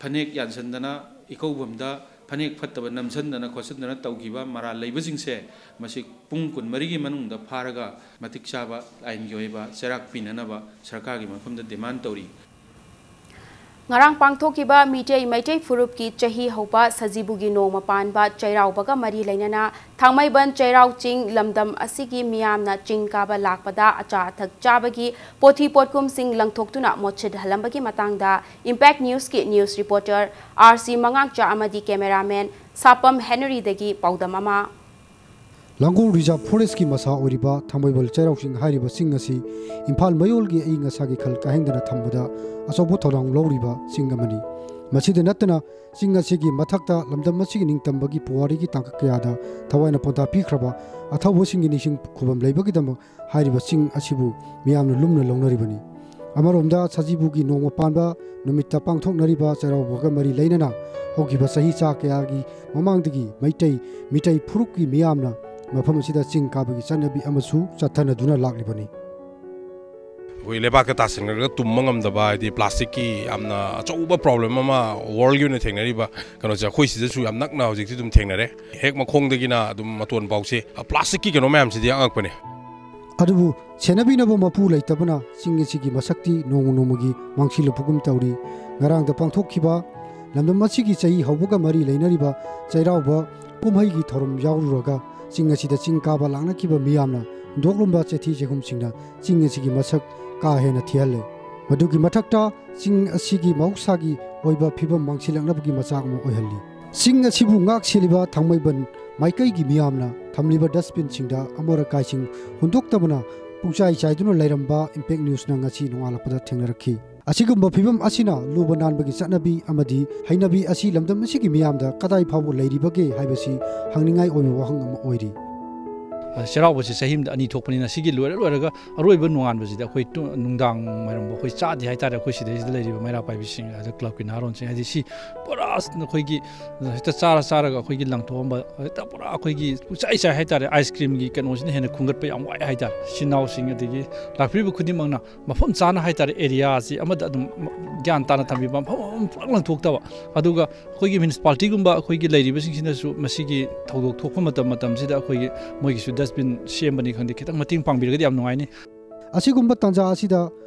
ꯐꯅꯦꯛ ꯌꯥꯟꯁꯤꯟꯗꯅ, ꯏꯀꯧꯐꯝꯗ ꯐꯅꯦꯛ ꯐꯠꯇꯕ ꯅꯝꯁꯤꯟꯗꯅ ꯈꯣꯠꯆꯤꯟꯗꯅ ꯇꯧꯈꯤꯕ ꯃꯔꯥꯜ ꯂꯩꯕꯁꯤꯡꯁꯦ ꯃꯁꯤ ꯄꯨꯡ ꯀꯨꯟꯃꯔꯤꯒꯤ ꯃꯅꯨꯡꯗ ꯐꯥꯔꯒ ꯃꯇꯤꯛ ꯆꯥꯕ ꯑꯥꯏꯟꯒꯤ ꯑꯣꯏꯕ ꯆꯩꯔꯥꯛ ꯄꯤꯅꯅꯕ ꯁꯔꯀꯥꯔꯒꯤ ꯃꯐꯝꯗ demand ꯇꯧꯔꯤ꯫ ꯉꯔꯥꯡ ꯄꯥꯡꯊꯣꯛꯈꯤꯕ ꯃꯤꯇꯩ ꯃꯩꯇꯩ ꯐꯨꯔꯨꯞꯀꯤ ꯆꯍꯤ ꯍꯧꯕ ꯁꯖꯤꯕꯨꯒꯤ ꯅꯣꯡꯃ ꯄꯥꯟꯕ ꯆꯩꯔꯥꯎꯕꯒ ꯃꯔꯤ ꯂꯩꯅꯅ ꯊꯥꯡꯃꯩꯕꯟ ꯆꯩꯔꯥꯎ ꯆꯤꯡ ꯂꯝꯗꯝ ꯑꯁꯤꯒꯤ ꯃꯤꯌꯥꯝꯅ ꯆꯤꯡ ꯀꯥꯕ ꯂꯥꯛꯄꯗ ꯑꯆꯥ ꯑꯊꯛ ꯆꯥꯕꯒꯤ ꯄꯣꯠꯊꯤ ꯄꯣꯠꯀꯨꯝꯁꯤꯡ ꯂꯪꯊꯣꯛꯇꯨꯅ ꯃꯣꯠꯁꯤꯠꯍꯜꯂꯝꯕꯒꯤ ꯃꯇꯥꯡꯗ Impact Newsꯀꯤ news reporter ꯑꯥꯔ ꯁꯤ ꯃꯉꯥꯡꯆꯥ ꯑꯃꯗꯤ cameraman ꯁꯥꯄꯝ ꯍꯦꯅꯔꯤꯗꯒꯤ ꯄꯥꯎꯗꯝ ꯑꯃ꯫ ꯂꯥꯡꯒꯣꯜ ꯔꯤꯖꯥꯔꯚ ꯐꯣꯔꯦꯁ꯭ꯠꯀꯤ ꯃꯁꯥ ꯑꯣꯏꯔꯤꯕ ꯊꯥꯡꯃꯩꯕꯟ ꯆꯩꯔꯥꯎ ꯆꯤꯡ ꯍꯥꯏꯔꯤꯕ ꯆꯤꯡ ꯑꯁꯤ ꯏꯝꯐꯥꯜ ꯃꯌꯣꯜꯒꯤ ꯑꯏꯪ ꯑꯁꯥꯒꯤ ꯈꯜ ꯀꯥꯏꯍꯟꯗꯅ ꯊꯝꯕꯗ ꯑꯆꯧꯕ ꯊꯧꯗꯥꯡ ꯂꯧꯔꯤꯕ ꯆꯤꯡ ꯑꯃꯅꯤ꯫ ꯃꯁꯤꯗ ꯅꯠꯇꯅ ꯆꯤꯡ ꯑꯁꯤꯒꯤ ꯃꯊꯛꯇ ꯂꯝꯗꯝ ꯑꯁꯤꯒꯤ ꯅꯤꯡꯇꯝꯕꯒꯤ ꯄꯨꯋꯥꯔꯤꯒꯤ ꯇꯥꯡꯀꯛ ꯀꯌꯥꯗ ꯊꯋꯥꯏꯅ ꯄꯣꯟꯊꯥ ꯄꯤꯈ꯭ꯔꯕ ꯑꯊꯧꯕꯁꯤꯡꯒꯤ ꯅꯤꯡꯁꯤꯡ ꯈꯨꯕꯝ ꯂꯩꯕꯒꯤꯗꯃꯛ ꯍꯥꯏꯔꯤꯕ ꯆꯤꯡ ꯑꯁꯤꯕꯨ ꯃꯤꯌꯥꯝꯅ ꯂꯨꯝꯅ ꯂꯧꯅꯔꯤꯕꯅꯤ꯫ ꯑꯃꯔꯣꯝꯗ ꯁꯖꯤꯕꯨꯒꯤ ꯅꯣꯡꯃ ꯄꯥꯟꯕ ꯅꯨꯃꯤꯠꯇ ꯄꯥꯡꯊꯣꯛꯅꯔꯤꯕ ꯆꯩꯔꯥꯎꯕꯒ ꯃꯔꯤ ꯂꯩꯅꯅ ꯍꯧꯈꯤꯕ ꯆꯍꯤ ꯆꯥ ꯀꯌꯥꯒꯤ ꯃꯃꯥꯡꯗꯒꯤ ꯃꯩꯇꯩ ꯃꯤꯇꯩ ꯐꯨꯔꯨꯞꯀꯤ ꯃꯤꯌꯥꯝꯅ ꯃꯐꯝ ꯑꯁꯤꯗ ꯆꯤꯡ ꯀꯥꯕꯒꯤ ꯆꯠꯅꯕꯤ ꯑꯃꯁꯨ ꯆꯠꯊꯅꯗꯨꯅ ꯂꯥꯛꯂꯤꯕꯅꯤ꯫ ꯑꯩꯈꯣꯏ ꯂꯩꯕꯥꯛꯇ ꯇꯥꯁꯤꯟꯈ꯭ꯔꯒ ꯇꯨꯝꯕ ꯉꯝꯗꯕ, ꯍꯥꯏꯗꯤ ꯄ꯭ꯂꯥꯁꯇꯤꯛꯀꯤ ꯌꯥꯝꯅ ꯑꯆꯧꯕ ꯄ꯭ꯔꯣꯕ꯭ꯂꯦꯝ ꯑꯃ ꯋꯥꯔꯜꯒꯤ ꯑꯣꯏꯅ ꯊꯦꯡꯅꯔꯤꯕ ꯀꯩꯅꯣꯁꯦ ꯑꯩꯈꯣꯏ ꯁꯤꯗꯁꯨ ꯌꯥꯝ ꯅꯛꯅ ꯍꯧꯖꯤꯛꯇꯤ ꯑꯗꯨꯝ ꯊꯦꯡꯅꯔꯦ꯫ ꯍꯦꯛ ꯃꯈꯣꯡꯗꯒꯤꯅ ꯑꯗꯨꯝ ꯃꯇꯣꯟ ꯐꯥꯎꯁꯦ ꯄ꯭ꯂꯥꯁꯇꯤꯛꯀꯤ ꯀꯩꯅꯣ ꯃꯌꯥꯝꯁꯤꯗꯤ ꯑꯉꯛꯄꯅꯦ꯫ ꯑꯗꯨꯕꯨ ꯁꯦꯟꯅꯕꯤꯅꯕ ꯃꯄꯨ ꯂꯩꯇꯕꯅ ꯆꯤꯡ ꯑꯁꯤꯒꯤ ꯃꯁꯛꯇꯤ ꯅꯣꯡꯃ ꯅꯣꯡꯃꯒꯤ ꯃꯥꯡꯁꯤꯜꯂꯛꯄꯒꯨꯝ ꯇꯧꯔꯤ꯫ ꯉꯔꯥꯡꯗ ꯄꯥꯡꯊꯣꯛꯈꯤꯕ ꯂꯝꯗꯝ ꯑꯁꯤꯒꯤ ꯆꯍꯤ ꯍꯧꯕꯒ ꯃꯔꯤ ꯂꯩꯅꯔꯤꯕ ꯆꯩꯔꯥꯎꯕ ꯀꯨꯝꯍꯩꯒꯤ ꯊꯧꯔꯝ ꯌꯥꯎꯔꯨꯔꯒ ꯆꯤꯡ ꯑꯁꯤꯗ ꯆꯤꯡ ꯀꯥꯕ ꯂꯥꯛꯅꯈꯤꯕ ꯃꯤꯌꯥꯝꯅ ꯍꯨꯟꯗꯣꯛꯂꯝꯕ ꯆꯤꯊꯤ ꯆꯦꯈꯨꯝꯁꯤꯡꯅ ꯆꯤꯡ ꯑꯁꯤꯒꯤ ꯃꯁꯛ ꯀꯥ ꯍꯦꯟꯅ ꯊꯤꯍꯜꯂꯦ꯫ ꯃꯗꯨꯒꯤ ꯃꯊꯛꯇ ꯆꯤꯡ ꯑꯁꯤꯒꯤ ꯃꯍꯧꯁꯥꯒꯤ ꯑꯣꯏꯕ ꯐꯤꯕꯝ ꯃꯥꯡꯁꯤꯜꯂꯛꯅꯕꯒꯤ ꯃꯆꯥꯛ ꯑꯃ ꯑꯣꯏꯍꯜꯂꯤ꯫ ꯆꯤꯡ ꯑꯁꯤꯕꯨ ꯉꯥꯛ ꯁꯦꯜꯂꯤꯕ ꯊꯥꯡꯃꯩꯕꯟ ꯃꯥꯏꯀꯩꯒꯤ ꯃꯤꯌꯥꯝꯅ ꯊꯝꯂꯤꯕ ꯗꯁꯕꯤꯟꯁꯤꯡꯗ ꯑꯃꯣꯠ ꯑꯀꯥꯏꯁꯤꯡ ꯍꯨꯟꯗꯣꯛꯇꯕꯅ ꯄꯨꯡꯆꯥꯏ ꯆꯥꯏꯗꯨꯅ ꯂꯩꯔꯝꯕ ꯏꯝꯄꯦꯛ ꯅ꯭ꯌꯨꯁꯅ ꯉꯁꯤ ꯅꯣꯡꯉꯥꯜꯂꯛꯄꯗ ꯊꯦꯡꯅꯔꯛꯈꯤ꯫ ꯑꯁꯤꯒꯨꯝꯕ ꯐꯤꯕꯝ ꯑꯁꯤꯅ ꯂꯨꯕ ꯅꯥꯟꯕꯒꯤ ꯆꯠꯅꯕꯤ ꯑꯃꯗꯤ ꯍꯩꯅꯕꯤ ꯑꯁꯤ ꯂꯝꯗꯝ ꯑꯁꯤꯒꯤ ꯃꯤꯌꯥꯝꯗ ꯀꯗꯥꯏ ꯐꯥꯎꯕ ꯂꯩꯔꯤꯕꯒꯦ ꯍꯥꯏꯕꯁꯤ ꯍꯪꯅꯤꯡꯉꯥꯏ ꯑꯣꯏꯕ ꯋꯥꯍꯪ ꯑꯃ ꯑꯣꯏꯔꯤ꯫ ꯆꯩꯔꯥꯎꯕꯁꯦ ꯆꯍꯤ ꯑꯃꯗ ꯑꯅꯤ ꯊꯣꯛꯄꯅꯤꯅ, ꯁꯤꯒꯤ ꯂꯣꯏꯔ ꯂꯣꯏꯔꯒ ꯑꯔꯣꯏꯕ ꯅꯣꯡꯉꯥꯟꯕꯁꯤꯗ ꯑꯩꯈꯣꯏ ꯇꯨ-, ꯅꯨꯡꯗꯥꯡ ꯋꯥꯏꯔꯝꯕꯨ ꯑꯩꯈꯣꯏ ꯆꯥꯗꯦ ꯍꯥꯏꯇꯥꯔꯦ꯫ ꯑꯩꯈꯣꯏ ꯁꯤꯗꯩꯁꯤꯗ ꯂꯩꯔꯤꯕ ꯃꯩꯔꯥ ꯄꯥꯏꯕꯤꯁꯤꯡ, ꯑꯗ ꯀ꯭ꯂꯕꯀꯤ ꯅꯍꯥꯔꯣꯟꯁꯤꯡ, ꯍꯥꯏꯗꯤ ꯁꯤ ꯄꯨꯔꯥ ꯑꯩꯈꯣꯏꯒꯤ ꯍꯦꯛꯇ ꯆꯥꯔ ꯆꯥꯔꯒ ꯑꯩꯈꯣꯏꯒꯤ ꯂꯪꯊꯣꯛꯑꯝꯕ, ꯍꯦꯛꯇ ꯄꯨꯔꯥ ꯑꯩꯈꯣꯏꯒꯤ ꯄꯨꯡꯆꯥꯏ ꯆꯥꯏ ꯍꯥꯏꯇꯥꯔꯦ꯫ ꯑꯥꯏꯁ ꯀ꯭ꯔꯤꯝꯒꯤ ꯀꯩꯅꯣꯁꯤꯅ ꯍꯦꯟꯅ ꯈꯨꯟꯒꯠꯄ ꯌꯥꯝ ꯋꯥꯏ ꯍꯥꯏꯇꯥꯔꯦ꯫ ꯏꯆꯤꯟ ꯏꯅꯥꯎꯁꯤꯡ ꯑꯗꯒꯤ ꯂꯥꯛꯄꯤꯔꯤꯕ ꯈꯨꯗꯤꯡꯃꯛꯅ ꯃꯐꯝ ꯆꯥꯅ ꯍꯥꯏꯇꯥꯔꯦ, ꯑꯦꯔꯤꯌꯥꯁꯤ ꯑꯃꯗ ꯑꯗꯨꯝ ꯒ꯭ꯌꯥꯟ ꯇꯥꯅ ꯊꯝꯕꯤꯕ, ꯃꯐꯝ ꯑꯃ ꯄꯨꯂꯞ ꯂꯪꯊꯣꯛꯇꯕ, ꯑꯗꯨꯒ ꯑꯩꯈꯣꯏꯒꯤ ꯃ꯭ꯌꯨꯅꯤꯁꯤꯄꯥꯂꯤꯇꯤꯒꯨꯝꯕ ꯑꯩꯈꯣꯏꯒꯤ ꯂꯩꯔꯤꯕꯁꯤꯡꯁꯤꯅꯁꯨ ꯃꯁꯤꯒꯤ ꯊꯧꯗꯣꯛ ꯊꯣꯛꯄ ꯃꯇꯝ ꯃꯇꯝꯁꯤꯗ ꯑꯩꯈꯣꯏꯒꯤ ꯃꯣꯏꯒꯤꯁꯨ ꯗꯁꯕꯤꯟ ꯁꯦꯝꯕꯅꯤ ꯈꯪꯗꯦ, ꯈꯤꯇꯪ ꯃꯇꯦꯡ ꯄꯥꯡꯕꯤꯔꯒꯗꯤ ꯌꯥꯝ ꯅꯨꯡꯉꯥꯏꯅꯤ꯫ ꯑꯁꯤꯒꯨꯝꯕ ꯇꯥꯟꯖꯥ ꯑꯁꯤꯗ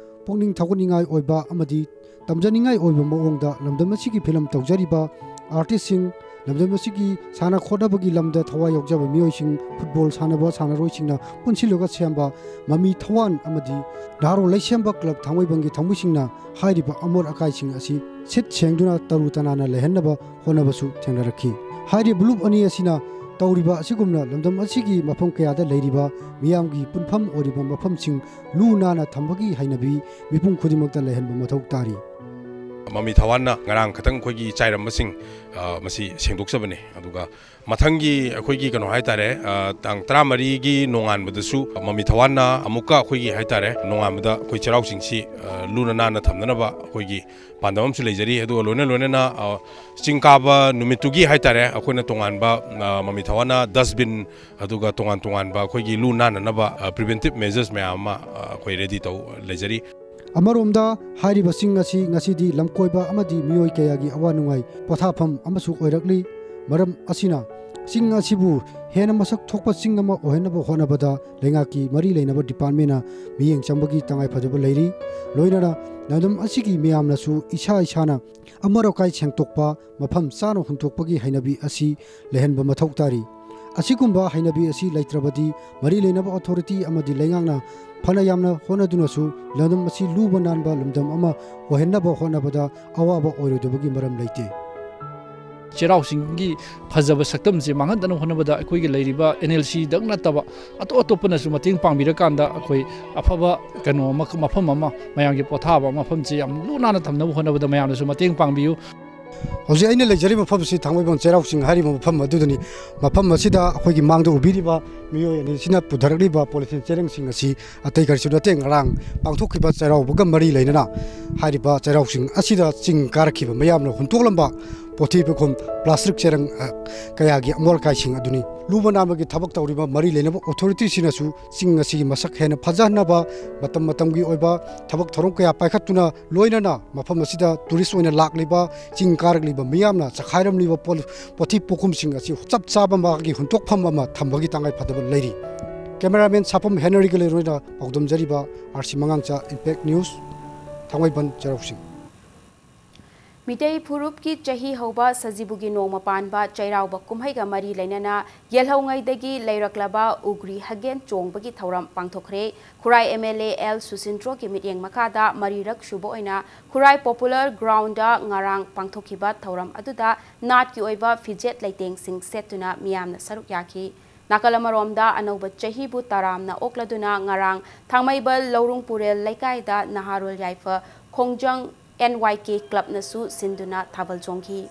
ꯄꯨꯛꯅꯤꯡ ꯊꯧꯒꯠꯅꯤꯡꯉꯥꯏ ꯑꯣꯏꯕ ꯑꯃꯗꯤ ꯇꯝꯖꯅꯤꯡꯉꯥꯏ ꯑꯣꯏꯕ ꯃꯑꯣꯡꯗ ꯂꯝꯗꯝ ꯑꯁꯤꯒꯤ ꯐꯤꯂꯝ ꯇꯧꯖꯔꯤꯕ ꯑꯥꯔꯇꯤꯁꯁꯤꯡ, ꯂꯝꯗꯝ ꯑꯁꯤꯒꯤ ꯁꯥꯟꯅ ꯈꯣꯠꯅꯕꯒꯤ ꯂꯝꯗ ꯊꯋꯥꯏ ꯌꯥꯎꯖꯕ ꯃꯤꯑꯣꯏꯁꯤꯡ, ꯐꯨꯠꯕꯣꯜ ꯁꯥꯟꯅꯕ ꯁꯥꯟꯅꯔꯣꯏꯁꯤꯡꯅ ꯄꯨꯟꯁꯤꯜꯂꯒ ꯁꯦꯝꯕ ꯃꯃꯤ ꯊꯋꯥꯟ ꯑꯃꯗꯤ ꯅꯍꯥꯔꯣꯜ ꯂꯩ ꯁꯦꯝꯕ ꯀ꯭ꯂꯕ ꯊꯥꯡꯃꯩꯕꯟꯒꯤ ꯊꯧꯃꯤꯁꯤꯡꯅ ꯍꯥꯏꯔꯤꯕ ꯑꯃꯣꯠ ꯑꯀꯥꯏꯁꯤꯡ ꯑꯁꯤ ꯁꯤꯠ ꯁꯦꯡꯗꯨꯅ ꯇꯔꯨ ꯇꯅꯥꯟꯅ ꯂꯩꯍꯟꯅꯕ ꯍꯣꯠꯅꯕꯁꯨ ꯊꯦꯡꯅꯔꯛꯈꯤ꯫ ꯍꯥꯏꯔꯤꯕ ꯂꯨꯞ ꯑꯅꯤ ꯑꯁꯤꯅ ꯇꯧꯔꯤꯕ ꯑꯁꯤꯒꯨꯝꯅ ꯂꯝꯗꯝ ꯑꯁꯤꯒꯤ ꯃꯐꯝ ꯀꯌꯥꯗ ꯂꯩꯔꯤꯕ ꯃꯤꯌꯥꯝꯒꯤ ꯄꯨꯟꯐꯝ ꯑꯣꯏꯔꯤꯕ ꯃꯐꯝꯁꯤꯡ ꯂꯨ ꯅꯥꯟꯅ ꯊꯝꯕꯒꯤ ꯍꯩꯅꯕꯤ ꯃꯤꯄꯨꯝ ꯈꯨꯗꯤꯡꯃꯛꯇ ꯂꯩꯍꯟꯕ ꯃꯊꯧ ꯇꯥꯔꯤ꯫ ꯃꯃꯤ ꯊꯋꯥꯟꯅ ꯉꯔꯥꯡ ꯈꯛꯇꯪ ꯑꯩꯈꯣꯏꯒꯤ ꯆꯥꯏꯔꯝꯕꯁꯤꯡ, ꯑ, ꯃꯁꯤ ꯁꯦꯡꯗꯣꯛꯆꯕꯅꯤ꯫ ꯑꯗꯨꯒ ꯃꯊꯪꯒꯤ ꯑꯩꯈꯣꯏꯒꯤ ꯀꯩꯅꯣ ꯍꯥꯏꯇꯥꯔꯦ, ꯑ, ꯇꯥꯡ ꯇꯔꯥꯃꯔꯤꯒꯤ ꯅꯣꯡꯉꯥꯟꯕꯗꯁꯨ ꯃꯃꯤ ꯊꯋꯥꯟꯅ ꯑꯃꯨꯛꯀ ꯑꯩꯈꯣꯏꯒꯤ ꯍꯥꯏꯇꯥꯔꯦ, ꯅꯣꯡꯉꯥꯟꯕꯗ ꯑꯩꯈꯣꯏ ꯆꯩꯔꯥꯎ ꯆꯤꯡꯁꯤ, ꯑ, ꯂꯨꯅ ꯅꯥꯟꯅ ꯊꯝꯅꯅꯕ ꯑꯩꯈꯣꯏꯒꯤ ꯄꯥꯟꯗꯝ ꯑꯃꯁꯨ ꯂꯩꯖꯔꯤ꯫ ꯑꯗꯨꯒ ꯂꯣꯏꯅ ꯂꯣꯏꯅꯅ, ꯑ, ꯆꯤꯡ ꯀꯥꯕ ꯅꯨꯃꯤꯠꯇꯨꯒꯤ ꯍꯥꯏꯇꯥꯔꯦ, ꯑꯩꯈꯣꯏꯅ ꯇꯣꯉꯥꯟꯕ, ꯑ, ꯃꯃꯤ ꯊꯋꯥꯟꯅ dustbin, ꯑꯗꯨꯒ ꯇꯣꯉꯥꯟ ꯇꯣꯉꯥꯟꯕ ꯑꯩꯈꯣꯏꯒꯤ ꯂꯨ ꯅꯥꯟꯅꯅꯕ, ꯑ, preventive measures ꯃꯌꯥꯝ ꯑꯃ, ꯑ, ꯑꯩꯈꯣꯏ ready ꯇꯧ ꯂꯩꯖꯔꯤ꯫ ꯑꯃꯔꯣꯝꯗ ꯍꯥꯏꯔꯤꯕꯁꯤꯡ ꯑꯁꯤ ꯉꯁꯤꯗꯤ ꯂꯝꯀꯣꯏꯕ ꯑꯃꯗꯤ ꯃꯤꯑꯣꯏ ꯀꯌꯥꯒꯤ ꯑꯋꯥ ꯅꯨꯡꯉꯥꯏ ꯄꯣꯊꯥꯐꯝ ꯑꯃꯁꯨ ꯑꯣꯏꯔꯛꯂꯤ꯫ ꯃꯔꯝ ꯑꯁꯤꯅ ꯆꯤꯡ ꯑꯁꯤꯕꯨ ꯍꯦꯟꯅ ꯃꯁꯛ ꯊꯣꯛꯄ ꯆꯤꯡ ꯑꯃ ꯑꯣꯏꯍꯟꯅꯕ ꯍꯣꯠꯅꯕꯗ ꯂꯩꯉꯥꯛꯀꯤ ꯃꯔꯤ ꯂꯩꯅꯕ departmentꯅ ꯃꯤꯠꯌꯦꯡ ꯆꯪꯕꯒꯤ ꯇꯉꯥꯏꯐꯗꯕ ꯂꯩꯔꯤ꯫ ꯂꯣꯏꯅꯅ ꯂꯝꯗꯝ ꯑꯁꯤꯒꯤ ꯃꯤꯌꯥꯝꯅꯁꯨ ꯏꯁꯥ ꯏꯁꯥꯅ ꯑꯃꯣꯠ ꯑꯀꯥꯏ ꯁꯦꯡꯗꯣꯛꯄ, ꯃꯐꯝ ꯆꯥꯅ ꯍꯨꯟꯗꯣꯛꯄꯒꯤ ꯍꯩꯅꯕꯤ ꯑꯁꯤ ꯂꯩꯍꯟꯕ ꯃꯊꯧ ꯇꯥꯔꯤ꯫ ꯑꯁꯤꯒꯨꯝꯕ ꯍꯩꯅꯕꯤ ꯑꯁꯤ ꯂꯩꯇ꯭ꯔꯕꯗꯤ ꯃꯔꯤ ꯂꯩꯅꯕ authority ꯑꯃꯗꯤ ꯂꯩꯉꯥꯛꯅ ꯐꯅ ꯌꯥꯝꯅ ꯍꯣꯠꯅꯗꯨꯅꯁꯨ ꯂꯝꯗꯝ ꯑꯁꯤ ꯂꯨꯕ ꯅꯥꯟꯕ ꯂꯝꯗꯝ ꯑꯃ ꯑꯣꯏꯍꯟꯅꯕ ꯍꯣꯠꯅꯕꯗ ꯑꯋꯥꯕ ꯑꯣꯏꯔꯣꯏꯗꯕꯒꯤ ꯃꯔꯝ ꯂꯩꯇꯦ꯫ ꯆꯩꯔꯥꯎ ꯆꯤꯡꯒꯤ ꯐꯖꯕ ꯁꯛꯇꯝꯁꯦ ꯃꯥꯡꯍꯟꯗꯅꯕ ꯍꯣꯠꯅꯕꯗ ꯑꯩꯈꯣꯏꯒꯤ ꯂꯩꯔꯤꯕ NLCꯗꯪ ꯅꯠꯇꯕ ꯑꯇꯣꯞ ꯑꯇꯣꯞꯄꯅꯁꯨ ꯃꯇꯦꯡ ꯄꯥꯡꯕꯤꯔꯀꯥꯟꯗ ꯑꯩꯈꯣꯏ ꯑꯐꯕ ꯀꯩꯅꯣ ꯑꯃ, ꯃꯐꯝ ꯑꯃ, ꯃꯌꯥꯝꯒꯤ ꯄꯣꯊꯥꯕ ꯃꯐꯝꯁꯦ ꯌꯥꯝ ꯂꯨ ꯅꯥꯟꯅ ꯊꯝꯅꯕ ꯍꯣꯠꯅꯕꯗ ꯃꯌꯥꯝꯅꯁꯨ ꯃꯇꯦꯡ ꯄꯥꯡꯕꯤꯌꯨ꯫ ꯍꯧꯖꯤꯛ ꯑꯩꯅ ꯂꯩꯖꯔꯤꯕ ꯃꯐꯝꯁꯤ ꯊꯥꯡꯃꯩꯕꯟ ꯆꯩꯔꯥꯎ ꯆꯤꯡ ꯍꯥꯏꯔꯤꯕ ꯃꯐꯝ ꯑꯗꯨꯗꯅꯤ꯫ ꯃꯐꯝ ꯑꯁꯤꯗ ꯑꯩꯈꯣꯏꯒꯤ ꯃꯥꯡꯗ ꯎꯕꯤꯔꯤꯕ ꯃꯤꯑꯣꯏ ꯑꯅꯤꯁꯤꯅ ꯄꯨꯊꯔꯛꯂꯤꯕ polythene ꯆꯦꯔꯪꯁꯤꯡ ꯑꯁꯤ ꯑꯇꯩ ꯀꯔꯤꯁꯨ ꯅꯠꯇꯦ, ꯉꯔꯥꯡ ꯄꯥꯡꯊꯣꯛꯈꯤꯕ ꯆꯩꯔꯥꯎꯕꯒ ꯃꯔꯤ ꯂꯩꯅꯅ ꯍꯥꯏꯔꯤꯕ ꯆꯩꯔꯥꯎ ꯆꯤꯡ ꯑꯁꯤꯗ ꯆꯤꯡ ꯀꯥꯔꯛꯈꯤꯕ ꯃꯤꯌꯥꯝꯅ ꯍꯨꯟꯇꯣꯛꯂꯝꯕ ꯄꯣꯊꯤ ꯄꯨꯈꯝ, plastic ꯆꯦꯔꯪ, ꯑ, ꯀꯌꯥꯒꯤ ꯑꯃꯣꯠ ꯑꯀꯥꯏꯁꯤꯡ ꯑꯗꯨꯅꯤ꯫ ꯂꯨꯕ ꯅꯥꯟꯕꯒꯤ ꯊꯕꯛ ꯇꯧꯔꯤꯕ ꯃꯔꯤ ꯂꯩꯅꯕ authorityꯁꯤꯡꯅꯁꯨ ꯆꯤꯡ ꯑꯁꯤꯒꯤ ꯃꯁꯛ ꯍꯦꯟꯅ ꯐꯖꯍꯟꯅꯕ ꯃꯇꯝ ꯃꯇꯝꯒꯤ ꯑꯣꯏꯕ ꯊꯕꯛ ꯊꯧꯔꯝ ꯀꯌꯥ ꯄꯥꯏꯈꯠꯇꯨꯅ, ꯂꯣꯏꯅꯅ ꯃꯐꯝ ꯑꯁꯤꯗ tourist ꯑꯣꯏꯅ ꯂꯥꯛꯂꯤꯕ, ꯆꯤꯡ ꯀꯥꯔꯛꯂꯤꯕ ꯃꯤꯌꯥꯝꯅ ꯆꯈꯥꯏꯔꯝꯂꯤꯕ ꯄꯣ-, ꯄꯣꯊꯤ ꯄꯣꯈꯨꯝꯁꯤꯡ ꯑꯁꯤ ꯆꯞ ꯆꯥꯕ ꯃꯥꯒꯤ ꯍꯨꯟꯗꯣꯛꯐꯝ ꯑꯃ ꯊꯝꯕꯒꯤ ꯇꯉꯥꯏ ꯐꯗꯕ ꯂꯩꯔꯤ꯫ Cameraman ꯁꯥꯐꯝ ꯍꯦꯅꯔꯤꯒ ꯂꯩꯔꯣꯏꯅ ꯄꯥꯎꯗꯝꯖꯔꯤꯕ RC ꯃꯉꯥꯡꯆꯥ, Impact News, ꯊꯥꯡꯃꯩꯕꯟ, ꯆꯩꯔꯥꯎ ꯆꯤꯡ꯫ ꯃꯤꯇꯩ ꯐꯨꯔꯨꯞꯀꯤ ꯆꯍꯤ ꯍꯧꯕ ꯁꯖꯤꯕꯨꯒꯤ ꯅꯣꯡꯃ ꯄꯥꯟꯕ ꯆꯩꯔꯥꯎꯕ ꯀꯨꯝꯍꯩꯒ ꯃꯔꯤ ꯂꯩꯅꯅ ꯌꯦꯜꯍꯧꯉꯩꯗꯒꯤ ꯂꯩꯔꯛꯂꯕ ꯎꯒ꯭ꯔꯤ ꯍꯒꯦꯟ ꯆꯣꯡꯕꯒꯤ ꯊꯧꯔꯝ ꯄꯥꯡꯊꯣꯛꯈ꯭ꯔꯦ꯫ ꯈꯨꯔꯥꯏ M L A L ꯁꯨꯁꯤꯟꯗ꯭ꯔꯣꯒꯤ ꯃꯤꯠꯌꯦꯡ ꯃꯈꯥꯗ ꯃꯔꯤꯔꯛ ꯁꯨꯕ ꯑꯣꯏꯅ ꯈꯨꯔꯥꯏ Popular Ground ꯗ ꯉꯔꯥꯡ ꯄꯥꯡꯊꯣꯛꯈꯤꯕ ꯊꯧꯔꯝ ꯑꯗꯨꯗ ꯅꯥꯠꯀꯤ ꯑꯣꯏꯕ ꯐꯤꯖꯦꯠ ꯂꯩꯇꯦꯡꯁꯤꯡ ꯁꯦꯠꯇꯨꯅ ꯃꯤꯌꯥꯝꯅ ꯁꯔꯨꯛ ꯌꯥꯈꯤ꯫ ꯅꯥꯀꯜ ꯑꯃꯔꯣꯝꯗ ꯑꯅꯧꯕ ꯆꯍꯤꯕꯨ ꯇꯔꯥꯝꯅ ꯑꯣꯛꯂꯗꯨꯅ ꯉꯔꯥꯡ ꯊꯥꯡꯃꯩꯕꯜ ꯂꯧꯔꯨꯡ ꯄꯨꯔꯦꯜ ꯂꯩꯀꯥꯏꯗ ꯅꯍꯥꯔꯣꯜ ꯌꯥꯏꯐ ꯈꯣꯡꯖꯪ N Y K ꯀ꯭ꯂꯕꯅꯁꯨ ꯁꯤꯟꯗꯨꯅ ꯊꯥꯕꯜ ꯆꯣꯡꯈꯤ꯫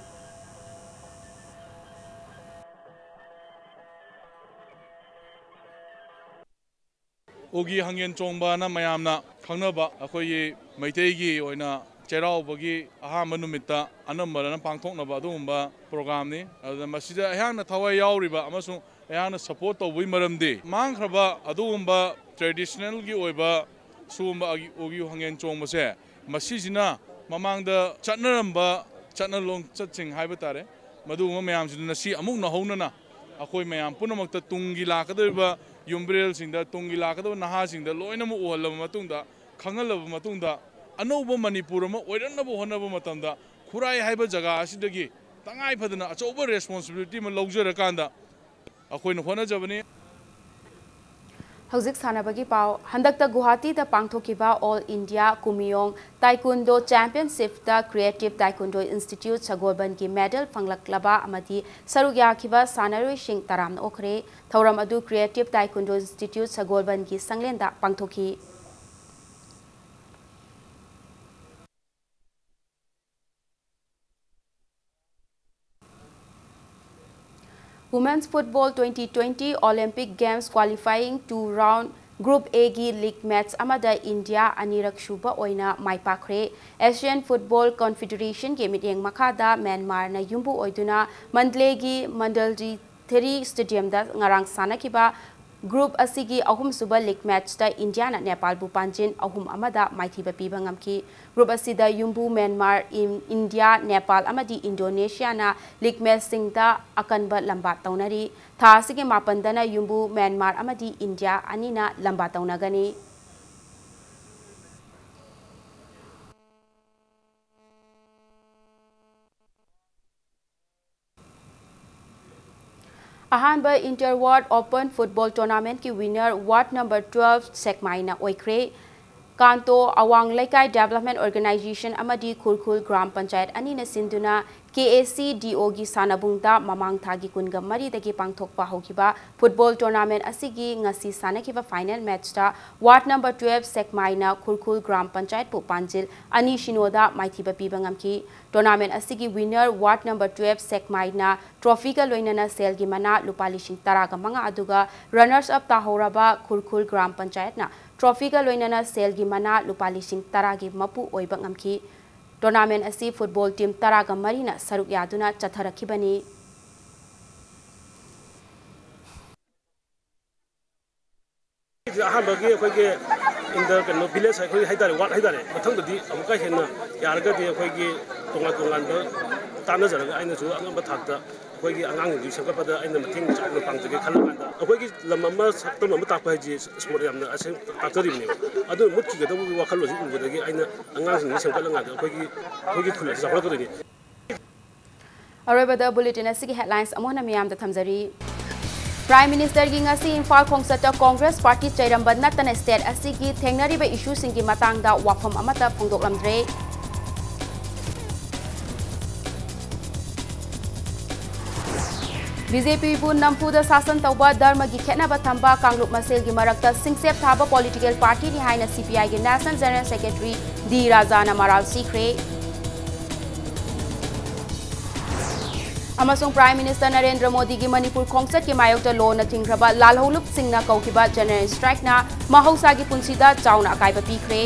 ꯎꯒꯤ ꯍꯪꯉꯦꯟ ꯆꯣꯡꯕꯅ ꯃꯌꯥꯝꯅ ꯈꯪꯅꯕ ꯑꯩꯈꯣꯏꯒꯤ ꯃꯩꯇꯩꯒꯤ ꯑꯣꯏꯅ ꯆꯩꯔꯥꯎꯕꯒꯤ ꯑꯍꯥꯟꯕ ꯅꯨꯃꯤꯠꯇ ꯑꯅꯝꯕꯅ ꯄꯥꯡꯊꯣꯛꯅꯕ ꯑꯗꯨꯒꯨꯝꯕ ꯄ꯭ꯔꯣꯒ꯭ꯔꯥꯝꯅꯤ꯫ ꯑꯗꯨꯅ ꯃꯁꯤꯗ ꯑꯩꯍꯥꯛꯅ ꯊꯋꯥꯏ ꯌꯥꯎꯔꯤꯕ ꯑꯃꯁꯨꯡ ꯑꯩꯍꯥꯛꯅ ꯁꯄꯣꯔꯠ ꯇꯧꯕꯒꯤ ꯃꯔꯝꯗꯤ ꯃꯥꯡꯈ꯭ꯔꯕ ꯑꯗꯨꯒꯨꯝꯕ ꯇ꯭ꯔꯦꯗꯤꯁꯅꯦꯜꯒꯤ ꯑꯣꯏꯕ ꯁꯤꯒꯨꯝꯕ ꯑꯒꯤ-, ꯎꯒꯤ ꯍꯪꯉꯦꯟ ꯆꯣꯡꯕꯁꯦ, ꯃꯁꯤꯁꯤꯅ ꯃꯃꯥꯡꯗ ꯆꯠꯅꯔꯝꯕ ꯆꯠꯅ ꯂꯣꯟꯆꯠꯁꯤꯡ ꯍꯥꯏꯕ ꯇꯥꯔꯦ, ꯃꯗꯨꯒꯨꯝꯕ ꯃꯌꯥꯝꯁꯤꯗ ꯉꯁꯤ ꯑꯃꯨꯛ ꯅꯧꯍꯧꯅꯅ ꯑꯩꯈꯣꯏ ꯃꯌꯥꯝ ꯄꯨꯝꯅꯃꯛꯇ ꯇꯨꯡꯒꯤ ꯂꯥꯛꯀꯗꯧꯔꯤꯕ ꯌꯨꯝꯕꯤꯔꯦꯜꯁꯤꯡꯗ, ꯇꯨꯡꯒꯤ ꯂꯥꯛꯀꯗꯧꯕ ꯅꯍꯥꯁꯤꯡꯗ ꯂꯣꯏꯅꯃꯛ ꯎꯍꯜꯂꯕ ꯃꯇꯨꯡꯗ, ꯈꯪꯍꯜꯂꯕ ꯃꯇꯨꯡꯗ, ꯑꯅꯧꯕ ꯃꯅꯤꯄꯨꯔ ꯑꯃ ꯑꯣꯏꯔꯛꯅꯕ ꯍꯣꯠꯅꯕ ꯃꯇꯝꯗ ꯈꯨꯔꯥꯏ ꯍꯥꯏꯕ ꯖꯒꯥ ꯑꯁꯤꯗꯒꯤ ꯇꯉꯥꯏ ꯐꯗꯅ ꯑꯆꯧꯕ ꯔꯦꯁꯄꯣꯟꯁꯤꯕꯤꯂꯤꯇꯤ ꯑꯃ ꯂꯧꯖꯔꯀꯥꯟꯗ ꯑꯩꯈꯣꯏꯅ ꯍꯣꯠꯅꯖꯕꯅꯤ꯫ ꯍꯧꯖꯤꯛ ꯁꯥꯟꯅꯕꯒꯤ ꯄꯥꯎ꯫ ꯍꯟꯗꯛꯇ ꯒꯨꯋꯥꯍꯥꯇꯤꯗ ꯄꯥꯡꯊꯣꯛꯈꯤꯕ All India ꯀꯨꯃꯤꯌꯣꯡ Taekwondo Championship ꯇ Creative Taekwondo Institute ꯁꯒꯣꯜꯕꯟꯒꯤ ꯃꯦꯗꯜ ꯐꯪꯂꯛꯂꯕ ꯑꯃꯗꯤ ꯁꯔꯨꯛ ꯌꯥꯈꯤꯕ ꯁꯥꯟꯅꯔꯣꯏꯁꯤꯡ ꯇꯔꯥꯝꯅ ꯑꯣꯛꯈ꯭ꯔꯦ꯫ ꯊꯧꯔꯝ ꯑꯗꯨ Creative Taekwondo Institute ꯁꯒꯣꯜꯕꯟꯒꯤ ꯁꯪꯂꯦꯟꯗ ꯄꯥꯡꯊꯣꯛꯈꯤ꯫ Women's Football twenty twenty Olympic Games Qualifying two Round Group A ꯒꯤ league match ꯑꯃꯗ ꯏꯟꯗꯤꯌꯥ ꯑꯅꯤꯔꯛ ꯁꯨꯕ ꯑꯣꯏꯅ ꯃꯥꯏ ꯄꯥꯛꯈ꯭ꯔꯦ꯫ Asian Football Confederation ꯒꯤ ꯃꯤꯠꯌꯦꯡ ꯃꯈꯥꯗ ꯃ꯭ꯌꯥꯟꯃꯥꯔꯅ ꯌꯨꯝꯕꯨ ꯑꯣꯏꯗꯨꯅ ꯃꯟꯗꯂꯦꯒꯤ ꯃꯟꯗꯜꯖꯤ ꯊꯦꯔꯤ Stadium ꯗ ꯉꯔꯥꯡ ꯁꯥꯟꯅꯈꯤꯕ group ꯑꯁꯤꯒꯤ ꯑꯍꯨꯝꯁꯨꯕ league match ꯇ ꯏꯟꯗꯤꯌꯥꯅ ꯅꯦꯄꯥꯜꯕꯨ ꯄꯥꯟꯖꯤꯟ ꯑꯍꯨꯝ ꯑꯃꯗ ꯃꯥꯏꯊꯤꯕ ꯄꯤꯕ ꯉꯝꯈꯤ꯫ Group ꯑꯁꯤꯗ ꯌꯨꯝꯕꯨ ꯃ꯭ꯌꯥꯟꯃꯥꯔ, ꯏꯟ-, ꯏꯟꯗꯤꯌꯥ, ꯅꯦꯄꯥꯜ ꯑꯃꯗꯤ ꯏꯟꯗꯣꯅꯦꯁꯤꯌꯥꯅ league match ꯁꯤꯡꯗ ꯑꯀꯟꯕ ꯂꯝꯕꯥ ꯇꯧꯅꯔꯤ꯫ ꯊꯥ ꯑꯁꯤꯒꯤ ꯃꯥꯄꯟꯗꯅ ꯌꯨꯝꯕꯨ ꯃ꯭ꯌꯥꯟꯃꯥꯔ ꯑꯃꯗꯤ ꯏꯟꯗꯤꯌꯥ ꯑꯅꯤꯅ ꯂꯝꯕꯥ ꯇꯧꯅꯒꯅꯤ꯫ ꯑꯍꯥꯟꯕ Inter Ward Open Football Tournamentꯀꯤ winner Ward number twelve ꯁꯦꯛꯃꯥꯏꯅ ꯑꯣꯏꯈ꯭ꯔꯦ꯫ ꯀꯥꯟꯇꯣ ꯑꯋꯥꯡ ꯂꯩꯀꯥꯏ Development Organization ꯑꯃꯗꯤ ꯈꯨꯔꯈꯨꯜ ꯒ꯭ꯔꯥꯝ ꯄꯟꯆꯥꯌꯠ ꯑꯅꯤꯅ ꯁꯤꯟꯗꯨꯅ KACDOꯒꯤ ꯁꯥꯟꯅꯕꯨꯡꯗ ꯃꯃꯥꯡ ꯊꯥꯒꯤ ꯀꯨꯟꯒ ꯃꯔꯤꯗꯒꯤ ꯄꯥꯡꯊꯣꯛꯄ ꯍꯧꯈꯤꯕ football tournament ꯑꯁꯤꯒꯤ ꯉꯁꯤ ꯁꯥꯟꯅꯈꯤꯕ final matchꯇ Ward number twelve ꯁꯦꯛꯃꯥꯏꯅ ꯈꯨꯔꯈꯨꯜ ꯒ꯭ꯔꯥꯝ ꯄꯟꯆꯥꯌꯠꯄꯨ ꯄꯥꯟꯖꯤꯜ ꯑꯅꯤ ꯁꯤꯅꯣꯗ ꯃꯥꯏꯊꯤꯕ ꯄꯤꯕ ꯉꯝꯈꯤ꯫ Tournament ꯑꯁꯤꯒꯤ winner Ward number twelve ꯁꯦꯛꯃꯥꯏꯅ trophyꯒ ꯂꯣꯏꯅꯅ ꯁꯦꯜꯒꯤ ꯃꯅꯥ ꯂꯨꯄꯥ ꯂꯤꯁꯤꯡ ꯇꯔꯥꯒ ꯃꯉꯥ ꯑꯗꯨꯒ runners up ꯇꯥꯍꯧꯔꯕ ꯈꯨꯔꯈꯨꯜ ꯒ꯭ꯔꯥꯝ ꯄꯟꯆꯥꯌꯠꯅ trophyꯒ ꯂꯣꯏꯅꯅ ꯁꯦꯜꯒꯤ ꯃꯅꯥ ꯂꯨꯄꯥ ꯂꯤꯁꯤꯡ ꯇꯔꯥꯒꯤ ꯃꯄꯨ ꯑꯣꯏꯕ ꯉꯝꯈꯤ꯫ Tournament ꯑꯁꯤ football team ꯇꯔꯥꯒ ꯃꯔꯤꯅ ꯁꯔꯨꯛ ꯌꯥꯗꯨꯅ ꯆꯠꯊꯔꯛꯈꯤꯕꯅꯤ꯫ ꯑꯍꯥꯟꯕꯒꯤ ꯑꯩꯈꯣꯏꯒꯤ in the ꯀꯩꯅꯣ village ꯑꯩꯈꯣꯏ ꯍꯥꯏꯇꯥꯔꯦ, ward ꯍꯥꯏꯇꯥꯔꯦ, ꯃꯊꯪꯗꯗꯤ ꯑꯃꯨꯛꯀ ꯍꯦꯟꯅ ꯌꯥꯔꯒꯗꯤ ꯑꯩꯈꯣꯏꯒꯤ ꯇꯣꯉꯥꯟ ꯇꯣꯉꯥꯟꯕ ꯇꯥꯟꯅꯖꯔꯒ ꯑꯩꯅꯁꯨ ꯑꯉꯝꯕ ꯊꯥꯛꯇ ꯑꯩꯈꯣꯏꯒꯤ ꯑꯉꯥꯡꯁꯤꯡꯁꯨ ꯁꯦꯝꯒꯠꯄꯗ ꯑꯩꯅ ꯃꯇꯦꯡ ꯆꯥꯎꯅ ꯄꯥꯡꯖꯒꯦ ꯈꯜꯂꯀꯥꯟꯗ, ꯑꯩꯈꯣꯏꯒꯤ ꯂꯝ ꯑꯃ ꯁꯛꯇꯝ ꯑꯃ ꯇꯥꯛꯄ ꯍꯥꯏꯁꯤ sport ꯌꯥꯝꯅ ꯑꯁꯦꯡ ꯇꯥꯛꯆꯔꯤꯕꯅꯦꯕ꯫ ꯑꯗꯨ ꯃꯨꯠꯈꯤꯒꯗꯕꯒꯤ ꯋꯥꯈꯜꯂꯣꯟꯁꯤ ꯎꯕꯗꯒꯤ ꯑꯩꯅ ꯑꯉꯥꯡꯁꯤꯡꯁꯤ ꯁꯦꯝꯒꯠꯂꯀꯥꯟꯗ ꯑꯩꯈꯣꯏꯒꯤ, ꯑꯩꯈꯣꯏꯒꯤ ꯈꯨꯜ ꯑꯁꯤ ꯆꯥꯎꯈꯠꯂꯛꯀꯗꯣꯏꯅꯤ꯫ ꯑꯔꯣꯏꯕꯗ bulletin ꯑꯁꯤꯒꯤ headlines ꯑꯃꯨꯛ ꯍꯟꯅ ꯃꯤꯌꯥꯝꯗ ꯊꯝꯖꯔꯤ꯫ Prime Ministerꯒꯤ ꯉꯁꯤ ꯏꯝꯐꯥꯜ ꯈꯣꯡꯆꯠꯇ Congress party ꯆꯩꯔꯝꯕ ꯅꯠꯇꯅ state ꯑꯁꯤꯒꯤ ꯊꯦꯡꯅꯔꯤꯕ issueꯁꯤꯡꯒꯤ ꯃꯇꯥꯡꯗ ꯋꯥꯐꯝ ꯑꯃꯠꯇ ꯐꯣꯡꯗꯣꯛꯂꯝꯗ꯭ꯔꯦ꯫ BJPꯕꯨ ꯅꯝꯐꯨꯗ ꯁꯥꯁꯟ ꯇꯧꯕ, ꯙꯔꯃꯒꯤ ꯈꯦꯠꯅꯕ ꯊꯝꯕ, ꯀꯥꯡꯂꯨꯞ ꯃꯁꯦꯜꯒꯤ ꯃꯔꯛꯇ ꯁꯤꯡꯆꯦꯞ ꯊꯥꯕ political partyꯅꯤ ꯍꯥꯏꯅ CPIꯒꯤ National General Secretary ꯗꯤ ꯔꯥꯖꯥꯅ ꯃꯔꯥꯜ ꯁꯤꯈ꯭ꯔꯦ꯫ ꯑꯃꯁꯨꯡ Prime Minister ꯅꯔꯦꯟꯗ꯭ꯔ ꯃꯣꯗꯤꯒꯤ ꯃꯅꯤꯄꯨꯔ ꯈꯣꯡꯆꯠꯀꯤ ꯃꯥꯌꯣꯛꯇ ꯂꯣꯅ ꯊꯤꯡꯈ꯭ꯔꯕ ꯂꯥꯜꯍꯧꯂꯨꯞꯁꯤꯡꯅ ꯀꯧꯈꯤꯕ general strikeꯅ ꯃꯍꯧꯁꯥꯒꯤ ꯄꯨꯟꯁꯤꯗ ꯆꯥꯎꯅ ꯑꯀꯥꯏꯕ ꯄꯤꯈ꯭ꯔꯦ꯫